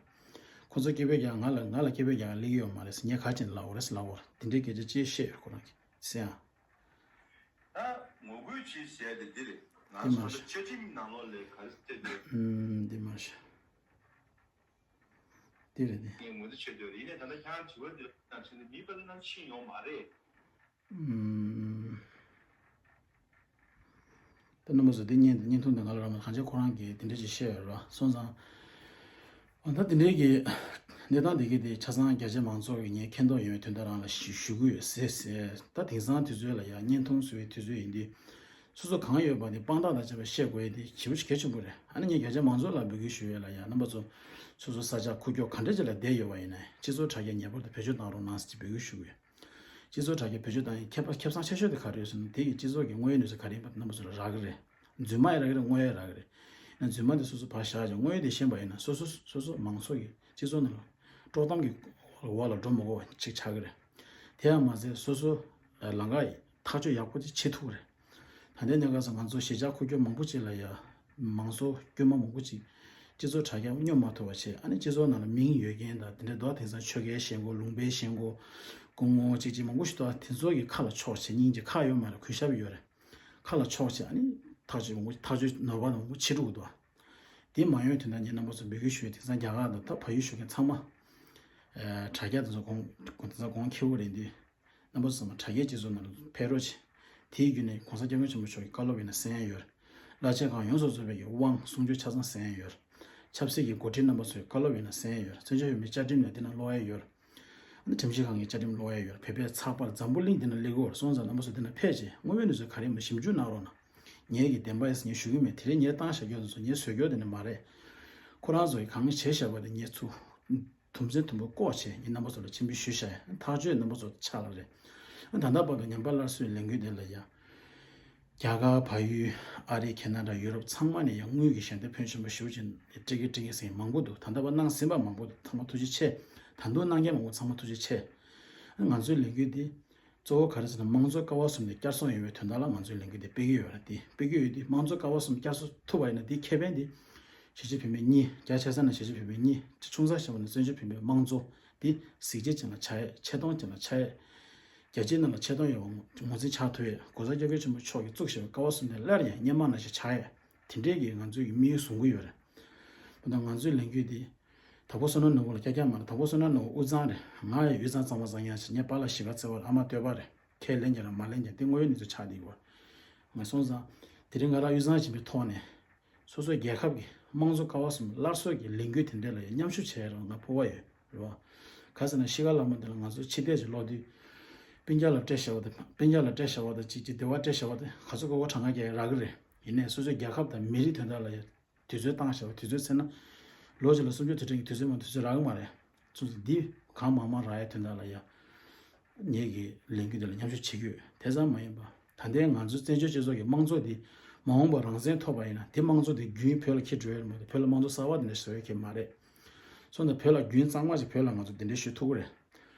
ཁོ་ཚོ་སྐད་འབོད་རྒྱག་ང་ལ་ང་ལ་སྐད་འབོད་རྒྱག་སླེབས་ཀྱི་ཡོད་མ་རེད་ཟེར། ངས་ག་ཅིག་ལབ་པ་རེད་ཟེར་ལབ་པ་རེད། དེ་འདྲའི་སྐད་ཆ་ཅིག་བཤད་ཡོད་ཁོ་རང་གིས་ཟེར་ཡང་། ད་ངོ་རྒོལ་བྱེད་ཟེར་དེ་འདི་རེད། ང་ཚོ་ད་བཅའ་ཁྲིམས་ནང་ལོགས་ལས་ག་རེ་བཤད་ཀྱི་ཡོད། ཨུམ། འདི་མ་ཤེས། འདི་རེད་འདི། ངས་ངོ་ཚ་བྱེད་འདོད་རེད། ཡིན་ནའི་ད་ལྟ་ཁྱེད་རང་དྲི་བ་འདི་ལ་ཕྱིན་ན་མི་པ་ལ་ནང་ཕྱིན་ཡོང་མ་རེད། ཨུམ། ད་རྣམ་པ་ཚོ་འདི་བརྙན་བརྙན་ཐུང་འདི་ང་ལ་རག་མ་གང་ཆེ་ཁོ་རང་གིས་དེ་འདྲ་ཅིག་བཤད་ཡོད་ར་སོང་ཙང་། ཨ་ད་དེ་འདྲའི་གི་གནས་སྟངས་དེ་གི་དེ་ཆ་ཚང་རྒྱ་ཆེ་མང་ཚོགས་ཀྱི་ངས་མཁྱེན་རྟོགས་ཡོང་བའི་དོན་དག་རང་ལ་ཞུ་ཞུ་གི་ཡོད་ཟེར་ཟེར། ད་དེང་སང་དུས་ཚོད་ལ་ཡང་བརྙན་ཐུང་བཟོ་བའི་དུས་ཚོད་ཡིན་དུས། སོ་སོ་གང་ཡོད་པ་དེ་དཔང་རྟགས་དང་བཅས་པ་བཤད་དགོས་ཡ་དེ་ཞེ་པོ་ཞིག་གལ་ཆེན་པོ་རེད། ཨ་ནི་ངས་རྒྱ་ཆེ་མང་ཚོགས་ལ་འབོད་སྐུལ་ཞུ་ཡས་ལ་ཡ་རྣམ་པ་ཚོ། སོ་སོ་ས་ཆ་ཁུག་ཀྱོག་ག་འདྲ་ཅིག་ལ་བསྡད་ཡོད་པ་ཡིན་ནའི་སྤྱི་ཚོགས་དྲ་རྒྱ་ངེས་པར་དུ་བེད་སྤྱོད་གཏང་རོགས་གནང་ཟེར་གྱི་འབོད་སྐུལ་ཞུ་གི་ཡོད། སྤྱི་ཚོགས་དྲ་རྒྱ་བེད་སྤྱོད་གཏང་ཡས་ཁྱད་པར་ཁེ་བཟང་ཆེ་ཤོས་དེ་ག་རེ་ཡོད་ཟེར་ན་དེ་གི་སྤྱི་ཚོགས་ཀྱི་དངོས་ཡོད་གནས་ཚུལ་ག་རེ་ཡིན་པ་རྣམ་པ་ཚོ་ལ་རག་གི་རེད། རྫུན་མ་ཡང་རག་གི་རེད། དངོས་ཡོད་རག་གི་རེད། ཡང་རྫུན་མ་དེ་སོ་སོ་ཕར་བཞག་ཅིག་དངོས་ཡོད་དེ་ཤེས་པ་ཡིན་ན་སོ་སོ་སོ་སོ་མང་ཚོགས་ཀྱི་སྤྱི་ཚོགས་ནང་ལ་དཀྲོག་གཏམ་གྱི་འོག་ལ་འགྲོ་མ་དགོས་པ་ཅིག་ཆགས་ཀྱི་རེད། དེ་ཡང་མ་ཟད་སོ་སོ་ལམ་ཁ་ཐག་གཅོད་ཡག་པོ་ཅིག་བྱེད་ཐུབ་ཀྱི་རེད། ད་ལྟའི་གནས་སྐབས་སུ་ང་ཚོ་གཞིས་ཆགས་ཁུག་ཀྱོག་མང་པོ་ཅིག་ལ་ཡ་མང་ཚོགས་དཀྱུས་མ་མང་པོ་ཅིག་སྤྱི་ཚོགས་དྲ་རྒྱ་སྙོབ་མ་ཐུབ་པ་བྱས། ཨ་ནི་སྤྱི་ཚོགས་ནང་ལ་མིང་ཡོད་མཁན་དང་དེ་འདྲ་འདུག་དེང་སང་ཆོལ་ཁའི་ཞེན་ཁོག་ལུང་པའི་ཞེན་ཁོག་སྐུ་ངོ་ཅིག་ཅིག་མང་པོ་ཞིག་འདུག་དེ་ཚོ་གི་ཁ་ལ་ཕྱོགས་བྱས། སྙིང་རྗེ་ཁ་ཡོད་མ་རེད། གུས་ཞབས་ཡོད་རེད། ཁ་ལ་ཕྱོགས་བྱས་ཨ་ནི་ཐག་གཅོད་མང་པོ་ཐག་གཅོད་ནོར་བ་མང་པོ་བྱེད་འགྲོ་གི་འདུག་དེ་མ་ཡོང་དོན་དག་ངས་རྣམ་པ་ཚོ་འབོད་སྐུལ་ཞུ་ཡས། དེང་སང་རྒྱ་གར་དང་ད་བལ་ཡུལ་བཞུགས་མཁན་ཚང་མ་དྲ་རྒྱ་དེ་ཚོ་གོང་དེང་སང་གོང་ཁེ་པོ་རེད་འདུག་རྣམ་པ་ཚོ་ཚང་མ་དྲ་རྒྱའི་སྤྱི་ཚོགས་ནང་ལ་ཕེབས་རོགས་བྱེད། དེའི་བརྒྱུད་ནས་༸གོང་ས་༸སྐྱབས་མགོན་ཆེན་པོ་མཆོག་གི་བཀའ་སློབ་ཡིན་ན་གསན་ཡ་ཡོད་རེད། བླ་ཆེན་ཁག་ཡོངས་སུ་རྫོགས་པའི་གི་དབང་གསུང་ཆོས་ཆ་ཚང་གསན་ཡ་ཡོད་རེད། ཆབ་སྲིད་ཀྱི་འགོ་ཁྲིད་རྣམ་པ་ཚོའི་བཀའ་སློབ་ཡིན་ན་གསན་ཡ་ཡོད་རེད། བཙན་བྱོལ་བོད་མིའི་བཅའ་ཁྲིམས་ཡང་འདི་ན་ཀློག་ཡ་ཡོད་རེད། ཨ་ནི་ཁྲིམས་ཞིབ་ཁང་གི་བཅའ་ཁྲིམས་ཀློག་ཡ་ཡོད་རེད། བོད་པའི་ཚགས་པར་འཛམ་བུ་གླིང་འདི་ན་སླེབས་ཀྱི་ཡོད་རེད། སོང་ཙང་རྣམ་པ་ཚོ་འདི་ན་ཕེབས་བྱས་དངོས་ཡོད་གནས་ཚུལ་ག་རེ་ཡིན་པ་ཞིབ་འཇུག་གནང་རོགས་གནང་། ངེད་ཀྱི་བདེན་པ་ཡིན་ཟེར་ངས་ཞུ་གི་མེད། དེ་རིང་ངས་བཏང་བཞག་རྒྱུ་དེ་ཚོ་ངས་བཟོས་རྒྱུ་དེ་ནི་མ་རེད། ཁོ་རང་ཚོ་གིས་གང་བྱས་བཞག་པ་དེ་ངས་ཚུར་དུམ་ཚན་དུམ་བུ་བཀོག་བྱས་ངས་རྣམ་པ་ཚོ་ལ་ཕྱིན་པའི་ཞུས་བཞག་ཡ། ཐག་གཅོད་རྣམ་པ་ཚོ་ཆ་ལ་རེད། ད་ལྟ་བར་དུ་ཉམས་པ་སླར་གསོའི་ལས་འགུལ་དེ་ལ་ཡ། རྒྱ་གར་བལ་ཡུལ་ཨ་རི་ཁེ་ན་ཌ་ཡུ་རོབ་ཚང་མ་ནས་ཡང་དངུལ་གྱི་ཞལ་འདེབས་ཕོན་ཆེན་པོ་ཞེ་པོ་ཅིག་སྤྲད་ཀྱི་སྤྲད་ཀྱི་ཟེར་མཁན་མང་པོ་འདུག་ད་ལྟ་བར་གནང་ཟིན་པ་མང་པོ་འདུག་ཚང་མ་ཐུགས་རྗེ་ཆེ། ད་དུང་གནང་མཁན་མང་པོ་ཚང་མ་ཐུགས་རྗེ་ཆེ། ང་ཚོའི་ལས་འགུལ་འདི་གཙོ་བོ་ག་རེ་ཟེར་ན་དམངས་གཙོ་ཀ་བ་གསུམ་དེ་བསྐྱར་གསོ་ཡོང་བའི་དོན་དག་ལ་ང་ཚོའི་ལས་འགུལ་འདི་སྤེལ་གྱི་ཡོད་རེད། དེ་སྤེལ་གྱི་ཡོད་དུས་དམངས་གཙོ་ཀ་བ་གསུམ་བསྐྱར་གསོ་ཐུབ་པ་ཡིན་ན་དེའི་ཁེ་ཕན་དེ་གཞིས་བྱེས་བོད་མི་གཉིས། རྒྱ་ཆེ་ས་ནས་གཞིས་བྱེས་བོད་མི་གཉིས། ཆུང་ས་ཆེ་བ་ནས་བཙན་བྱོལ་བོད་མིའི་དམངས་གཙོ་དེ་གཟི་བརྗིད་ཅན་ལ་ཆགས་ཡས། ཆེ་མཐོང་ཅན་ལ་ཆགས་ཡས། རྒྱལ་སྤྱིའི་ནང་ལ་ཆེ་མཐོང་ཡོད་པ་ངོས་འཛིན་ཆགས་ཐུབ་ཡས། ༸གོང་ས་༸སྐྱབས་མགོན་ཆེན་པོ་མཆོག་གིས་བཙུགས་བཞག་པའི་ཀ་བ་གསུམ་དེ་སླར་ཡང་སྔོན་མ་ནང་བཞིན་ཆགས་ཡས། དེ་འདྲས་ཀྱི་ང་ཚོའི་དམིགས་ཡུལ་བཟུང་གི་ཡོད་རེད། འོ་ན་ང་ཚོའི་ལས་འགུལ་འདི་དྭགས་པོ་བསོད་ནམས་ནོར་བུ་ལ་སྐྱག་རྐྱག་མ་རེད། དྭགས་པོ་བསོད་ནམས་ནོར་བུ་དབུས་གཙང་རེད། ང་ཡང་དབུས་གཙང་གཙང་མ་གཙང་ཡང་ཞིག་ངའི་པཱ་ལགས་གཞིས་ཀ་རྩེ་བ་རེད། ཨ་མ་སྟོད་པ་རེད། ཁས་ལེན་རྒྱག་ར་མ་ལེན་རྒྱག་དེ་དངོས་ཡོད་གནས་ཚུལ་ཆགས་བསྡད་ཡོད། ང་སོང་ཙང་དེ་རིང་ང་རང་དབུས་གཙང་ཡིན་པའི་ཐོག་ནས་སོ་སོའི་རྒྱལ་ཁབ་ཀྱི་དམངས་གཙོ་ཀ་བ་གསུམ་སླར་གསོ་གི་ལས་འགུལ་དེ་འདྲ་ལ་ཡང་མཉམ་ཞུགས་བྱས་རོགས་ང་ཕོར་པ་ཡོད་རེད་བ། ག་ཟེར་ན་གཞིས་ཀ་ལྷག་མ་འདི་ལ་ང་ཚོ་ཕྱི་བལྟས་ཅིག་ལོག་དུས་སྤུན་ཀྱག་ལ་སྤྲད་བཞག་པ་དང་སྤུན་ཀྱག་ལ་སྤྲད་བཞག་པ་དང་ཅིག་ཅིག་འདི་བ་སྤྲད་བཞག་པ་དང་ག་ཚོད་ཀོ་ཀོ་གྲངས་ཀ་རྒྱག་ཡ་རག་གི་རེད། ཡིན་ནའི་སོ་སོའི་རྒྱལ་ཁབ་དང་མི་རིགས་དོན་དག་ལ་ཡང་དུས་ཚོད་བཏང་བཞག་པ། དུས་ཚོད་ཟེར་ན་ལོ་གཅིག་ལ་སུམ་ཅུ་དུས་དྲན་གྱི་དུས་ཚོད་མ་དུས་ཚོད་རག་གི་མ་རེད། སོང་ཙང་འདི་གང་མང་མང་རག་ཡ་དོན་དག་ལ་ཡ། ངེད་ཀྱི་ལས་འགུལ་འདི་ལ་མཉམ་ཞུགས་བྱེད་ཀྱི་ཡོད། དེ་ཙམ་མ་ཡིན་པ་ད་ལྟའི་ང་ཚོའི་བཙན་བྱོལ་སྤྱི་ཚོགས་ཀྱི་དམངས་གཙོ་འདི་མ་འོངས་པར་རང་བཙན་ཐོབ་པ་ཡིན་ན་དེ་དམངས་གཙོ་འདི་རྒྱུན་བོད་ལ་འཁྱེར་འགྲོ་ཡ་རེད་མ་གཏོགས་བོད་ལ་དམངས་གཙོ་གསར་པ་འདི་འདྲ་བཟོ་ཡ་གང་ཡང་མ་རེད། སོང་ཙང་བོད་ལ་རྒྱུན་གཙང་མ་ཞིག་བོད་ལ་ང་ཚོ་འདི་འདྲ་ཞུ་ཐུབ་ཀྱི་རེད།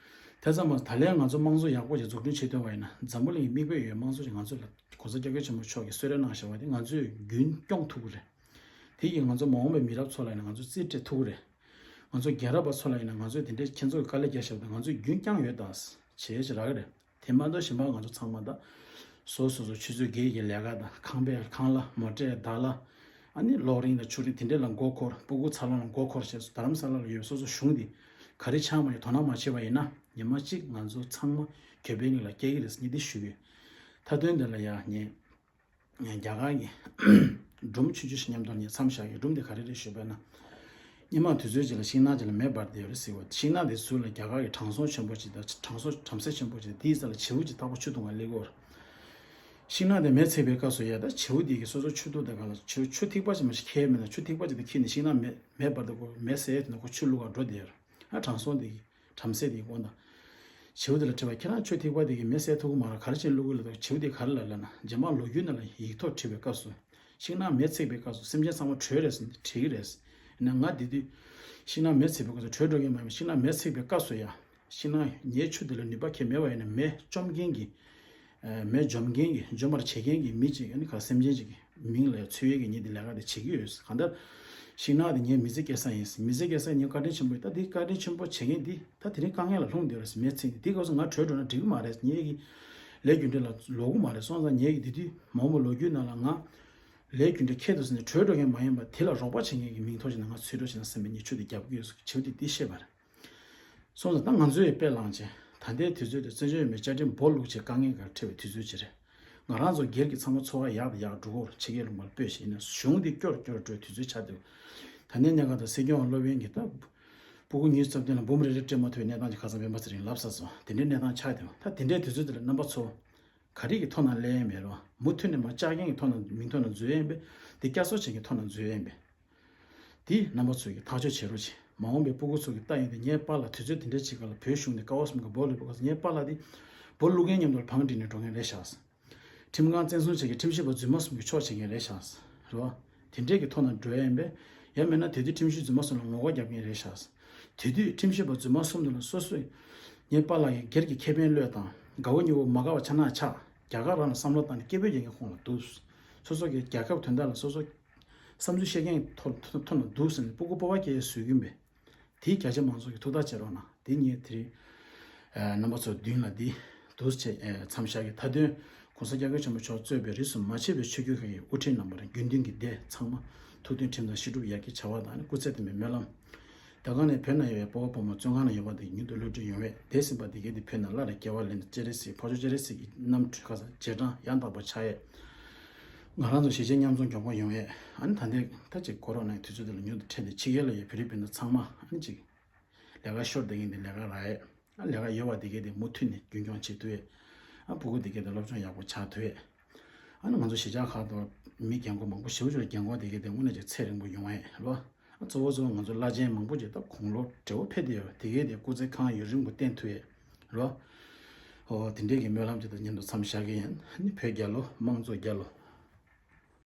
དེ་ཙམ་མ་ཟད་ད་ལན་ང་ཚོ་དམངས་གཙོ་ཡག་པོ་ཞིག་འཛུགས་སྐྲུན་བྱེད་ཐུབ་པ་ཡིན་ན་འཛམ་བུ་གླིང་གི་མིག་དཔེ་ཡོད་དམངས་གཙོ་ཞིག་ང་ཚོ་ལ་༸གོང་ས་༸སྐྱབས་མགོན་ཆེན་པོ་མཆོག་གིས་གསོལ་རས་གནང་བཞག་པ་དེ་ང་ཚོས་རྒྱུན་སྐྱོང་ཐུབ་ཀྱི་རེད། དེ་ཡིས་ང་ཚོ་མ་འོངས་པའི་མི་རབས་ཚོ་ལ་ཡིན་ན་ང་ཚོ་རྩིས་སྤྲད་ཐུབ་ཀྱི་རེད། ང་ཚོ་རྒྱལ་རབས་པ་ཚོ་ལ་ཡིན་ན་ང་ཚོས་དེ་འདྲའི་ཁྱེད་ཚོ་གི་དཀའ་ལས་བརྒྱབ་བཞག་པ་དེ་ང་ཚོས་རྒྱུན་བསྐྱངས་ཡོད་ད་བྱེད་ཡས་ཅིག་རག་གི་རེད། དེ་མ་གཏོགས་གཞན་པ་ང་ཚོ་ཚང་མ་ད་སོ་སོ་སོ་ཆུ་ཚོད་བརྒྱད་ཀྱི་ལས་ཀ་དང་ཁང་པའི་ཁང་གླ་མོ་ཊའི་བདག་གླ། ཨ་ནི་གློག་རིན་དང་ཆུ་རིན་དེ་འདྲས་ལ་མགོ་འཁོར། སྤུ་གུ་འཚར་ལོངས་ལ་མགོ་འཁོར་བྱས་སོ། རྡ་རམ་ས་ལ་ལ་ཡོད་པའི་སོ་སོ་གཞུང་འདི་ག་རེ་ཆགས་མ་ཡོད་དོ་སྣང་མ་བྱས་པ་ཡིན་ན་ཉི་མ་གཅིག་ང་ཚོ་ཚང་མ་གྱོད་དཔེ་གཉིས་ལ་སྐྱེལ་གྱི་རེད་ཟེར་ངས་འདི་ཞུ་གི་ཡོད། མཐའ་དོན་འདི་ལ་ཡང་ངས་རྒྱ་གར་གྱི་སྒྲུང་ཆུང་ཆུང་ཞིག་མཉམ་དུ་ངས་མཚམས་བཞག་གི། སྒྲུང་དེ་ག་རེ་རེད་ཞུས་པ་ན། སྔོན་མ་དུས་ཚོད་ཅིག་ལ་ཤིང་ནགས་ཅིག་ལ་མེ་འབར་བསྡད་ཡོད་རེད་ཟེར་བ། ཤིང་ནགས་དེ་ཟུར་ལ་རྒྱ་གར་གྱི་དྲང་སྲོང་ཆེན་པོ་ཅིག་དང་དྲང་སྲོང་བྲམ་ཟེ་ཆེན་པོ་ཅིག་དེའི་རྩ་ལ་བྱེའུ་ཅིག་རྟག་པར་ཆུ་འཐུང་ག་སླེབས་ཀྱི་ཡོད་རེད། ཤིང་ནགས་དེ་མེ་ཚེག་པའི་སྐབས་སུ་ཡ་ད་བྱེའུ་དེ་གིས་སོ་སོ་ཆུ་འཐུང་དེ་ག་ལ་ཆུ་ཆུ་ཐིགས་པ་ཅིག་མ་ཞིག་ཁྱེར་མེད་ན་ཆུ་ཐིགས་པ་ཅིག་དེ་ཁྱེར་ནས་ཤིང་ནགས་མེ་མེ་འབར་དུས་ཁོ་མེ་བསད་དེ་ན་ཁོ་ཆུ་བླུག་ག་འགྲོ་བསྡད་ཡོད་རེད། ཨ་དྲང་སྲོང་དེ་གིས་བྲམ་ཟེ་དེ་གིས་དགོངས་དག་བྱེའུ་དེ་ལ་དྲིས་པ། ཁྱེད་རང་ཆུ་ཐིགས་པ་དེ་གིས་མེ་བསད་ཐུབ་ཀྱི་མ་རེད། ག་རེ་བྱས་བླུག་གི་ལབ་དུས་བྱེའུ་དེས་ག་རེ་ལབ་ལབ་ན། རྗེས་མ་ལོ་རྒྱུས་ནང་ལ་ཡིག་ཐོག་བྲིས་པའི་སྐབས་སུ་ཤིང་ནགས་མེ་ཚེག་པའི་སྐབས་སུ་སེམས་ཅན་ཚང་མ་བྲོས་རེད་ཟེར་ནས་བྲིས་ཀྱི་རེད། ན་ང་དེ་དུས་ཤིང་ནགས་མེ་ཚིག་པའི་སྐབས་སུ་བྲོས་འགྲོ་མཁན་མ་ཡིན་པ། ཤིང་ནགས་མེ་ཚིག་པའི་སྐབས་སུ་ཡང་ཤིང་ནགས་ཉའི་ཆུ་དེ་ལ་ནུས་པ་གང་ཡང་མེད་པ་ཡིན་ན། མེ་བཅོམ་མཁན་གྱི་མེ་འཇོམས་མཁན་གྱི་འཇོམས་པར་བྱེད་མཁན་གྱི་མི་གཅིག་ཨ་ནི་ག་སེམས་ཅན་གཅིག་གི་མིང་ལ་འཚོལ་ཡས་ཀྱི་ངས་འདི་ལས་ཀ་དེ་བྱེད་ཀྱི་ཡོད། གང་ལྟར་ཤིང་ནགས་དེ་ངའི་མི་ཚེ་སྐྱེལ་ས་ཡིན། མི་ཚེ་སྐྱེལ་ས་ངའི་བཀའ་དྲིན་ཆེན་པོ་ཡིན། ད་འདི་བཀའ་དྲིན་ཆེན་པོ་བྱེད་མཁན་འདི་ད་དེ་རིང་དཀའ་ངལ་ལ་ལྷུང་བསྡད་རེད་ཟེར། མེ་ཚིག་ནས་དེ་སྐབས་སུ་ང་བྲོས་འགྲོ་ན་འགྲིག་གི་མ་རེད། ངའི་གི་ལས་རྒྱུ་འབྲས་ལ་ལོག་གི་མ་རེད། སོང་ཙང་ངའི་གི་དེ་དུས་མ་འོངས་པ་ལོ་རྒྱུས་ནང་ལ་ང་ལས་རྒྱུ་འབྲས་ཁྱད་དུ་ཟིན་ནས་བྲོས་འགྲོ་མཁན་མ་ཡིན་པ། དེ་ལ་རོགས་པ་བྱེད་མཁན་གྱི་མིང་ཐོག་བྱས་ནས་ང་ཚུར་འགྲོ་བྱས་ན་བསམ་པའི་ཉེས་ཆོས་དེ་རྒྱབ་ཀྱི་ཡོད་ཟེར། བྱེད་དེ་འདི་བཤད་པ་རེད། སོང་ཙང་ད་ང་ཚོས་ཡང་དཔེ་བླངས་བྱས། ད་ལྟའི་དུས་ཚོད་དེ་བཙན་བྱོལ་བོད་མིའི་བཅའ་ཁྲིམས་སྦོ་ལུག་ཅིག་དཀའ་ངལ་འགའ་འཕྲད་པའི་དུས་ཚོད་ཅིག་རེད། ང་རང་ཚོ་སྒེར་གྱི་ཚང་མ་འཚོ་བ་ཡག་དང་ཡག་འགྲོ་གི་ཡོད་རེད། ཕྱི་རྒྱལ་ལུང་པར་སྤོས་ཤིག་ཡིན་ན་གཞུང་འདི་སྐྱོར་སྐྱོར་འགྲོའི་དུས་ཚོད་ཆགས་འདུག་ད་ལྟའི་གནས་སྐབས་དང་སྲིད་སྐྱོང་སློབ་དཔོན་གྱིས་ད་སྤུ་གུ་ཉི་ཤུ་རྩ་བདུན་ལ་འབུམ་རེ་རེ་སྤྲད་མ་ཐུབ་པའི་གནས་སྟངས་ཀྱི་ཁ་སང་སྤེན་པ་ཚེ་རིང་ལབ་ཚར་སོང་། དེ་འདྲའི་གནས་སྟངས་ཆགས་འདུག་ད་དེ་འདྲའི་དུས་ཚོད་དེ་ལ་རྣམ་པ་ཚོ་ག་རེ་གི་ཐོག་ནས་སླེབས་ཡས་མེད་རོ། མུ་མཐུད་ནས་མ་བཅའ་མཁན་གྱི་ཐོག་ནས་མིང་ཐོག་ནས་འཛུལ་ཡས་ཡིན་པས། དེ་བསྐྱར་གསོ་བྱེད་མཁན་ཐོག་ནས་འཛུལ་ཡས་ཡིན་པས། དེ་རྣམ་པ་ཚོས་ཀྱིས་ཐག་གཅོད་བྱེད་རོགས་བྱེད། མ་འོངས་པའི་སྤུ་གུ་ཚོ་གི་ལྟ་ཡིན་ཏེ། ངའི་པཱ་ལགས་དུས་ཚོད་དེ་འདྲ་ཅིག་སྐབས་ལ་བོད་གཞུང་ནས་ཀ་བ་གསུམ་གྱི་སྦོ་ལུག་པའི་སྐབས་སུ་ངའི་པཱ་ལགས་དེ་སྦོ་ལུག་མཁན་མཉམ་དུ་བང་སྒྲིག་ནས་འགྲོ་མཁན་རེད་ཤག་ཁྲིམས་ཁང་བཙན་བཟུང་བྱེད་མཁན་ཁྲིམས་ཞིབ་པ་རྫུན་མ་གསུམ་གྱི་ཕྱོགས་བྱེད་མཁན་རེད་ཤག་རེད་བ། དེ་འདྲས་ཀྱི་ཐོག་ནས་འགྲོ་ཡ་ཡིན་པས། ཡང་མིན་ན་དེ་དུས་ཁྲིམས་ཞིབ་རྫུན་མ་གསུམ་ལ་ངོ་རྒོལ་རྒྱབ་མཁན་རེད་ཤག་དེ་དུས་ཁྲིམས་ཞིབ་པ་རྫུན་མ་གསུམ་དེ་ལ་སོ་སོས་ངའི་པཱ་ལགས་ཀྱི་སྒེར་གྱི་ཁེ་ཕན་བློས་བཏང་། དགའ་བོ་ཉེ་བོ་མ་དགའ་བ་ཆ་ནག་ཆགས། རྒྱ་གར་རང་ལ་བསམ་བློ་བཏང་ནས་སྐད་འབོད་རྒྱག་མཁན་ཁོང་ལ་འདུག་སོ་སོ་གི་རྒྱལ་ཁབ་དོན་དག་ལ་སོ་སོ་བསམ་ཚུལ་བཤད་མཁན་ཐོག་ཐོག་ནས་འདུག་ཟེར་ནས་སྤུ་གུ་སྤོབས་པ་སྐྱེ་ཡས་བཟོ་གི་ཡིན་པས། དེའི་རྒྱ་ཆེ་མང་ཚོགས་ཀྱིས་ཐུགས་ཐག་བཅད་རོགས་གནང་། དེ་ངས་དེ་རིང་རྣམ་པ་ཚོ་མདུན་ལ་འདི་འདུག་བྱས་མཚམས་བཞག་གི། མཐའ་དོན་༸གོང་ས་༸སྐྱབས་མགོན་ཆེན་པོ་མཆོག་གཙོས་པའི་རིས་སུ་མ་ཆད་པའི་ཆོས་བརྒྱུད་ཁག་གི་དབུ་ཁྲིད་རྣམ་པ་དང་དགེ་འདུན་གྱི་སྡེ་ཚང་མ་ཐུགས་མཐུན་ཁྲིམས་དང་བཤད་སྒྲུབ་ཡར་རྒྱས་བྱ་བ་དང་ནི་སྐུ་ཚེ་བརྟན་པའི་སྨོན་ལམ། རྒྱ་གར་ནས་བོད་ནང་ཡོད་པའི་སྤོ་བོ་བུ་མོ་བཙོན་ཁང་ནང་ཡོད་པ་དེ་མྱུར་དུ་གློད་གྲོལ་ཡོང་བའི། འདས་ཟིན་པ་དེ་གའི་དེ་བོད་ནང་སླར་སྐྱེ་བ་ལེན་སྤྱན་རས་གཟིགས་འཕགས་མཆོག་སྤྱན་རས་གཟིགས་ཀྱི་རྣམ་འཕྲུལ་ཁ་སང་རྗེས་འབྲང་ཡང་དག་པ་ཆགས་ཡས། ང་རང་ཚོ་གཞིས་བྱེས་མཉམ་འཛོམས་མགྱོགས་པོ་ཡོང་ཡས། ཨ་ནི་ད་ལྟའི་ད་ཅིག་ཀོ་རོ་ནའི་དུས་ཚོད་དེ་ལ་མྱུར་དུ་ཁྲིད་དེ་ཕྱི་རྒྱལ་ལ་ཡོད་བོད་རིགས་སྤུན་ཟླ་ཚང་མ་ཨ་ནི་ཅིག་ལས་ཀ་ཤོར་བསྡད་མཁན་དེ་ལས་ཀ་རག་ཡས། ཨ་ལས་ཀ་ཡོད་པ་དེ་གའི་དེ་མུ་མཐུད་ནས་རྒྱུན་སྐྱོང་བྱེད་ཐུབ་ཡས། ཨ་སྤུ་གུ་དེ་གའི་དེ་སློབ་སྦྱོང་ཡག་པོ་བྱ་ཐུབ་ཡས། ཨ་ནི་ང་ཚོ་གཞིས་ཆགས་ཁག་ཏུ་མི་རྒན་གོག་མང་པོ་ཞེ་པོ་ཅིག་ལ་རྒན་གོག་དེ་གའི་དེ་དངོས་གནས་ཅིག་ཚེ་རིང་པོ་ཡོང་ཡས་ལོ། ཨ་གཙོ་བོ་གཙོ་བོ་ང་ཚོ་བླ་ཆེན་མང་པོ་ཅིག་ད་དགུང་ལོ་བགྲེས་པོ་ཕེབས་བསྡད་ཡོད་པ་དེ་གའི་དེ་སྐུ་ཚེ་གང་ཡུན་རིང་པོ་བརྟན་ཐུབ་ཡས་ལོ། ཨོ་དེ་འདྲའི་གི་སྨོན་ལམ་ཅིག་དང་མཉམ་དུ་མཚམས་བཞག་གི་ཡིན། ཨ་ནི་བོད་རྒྱལ་ལོ། དམངས་གཙོ་རྒྱལ་ལོ།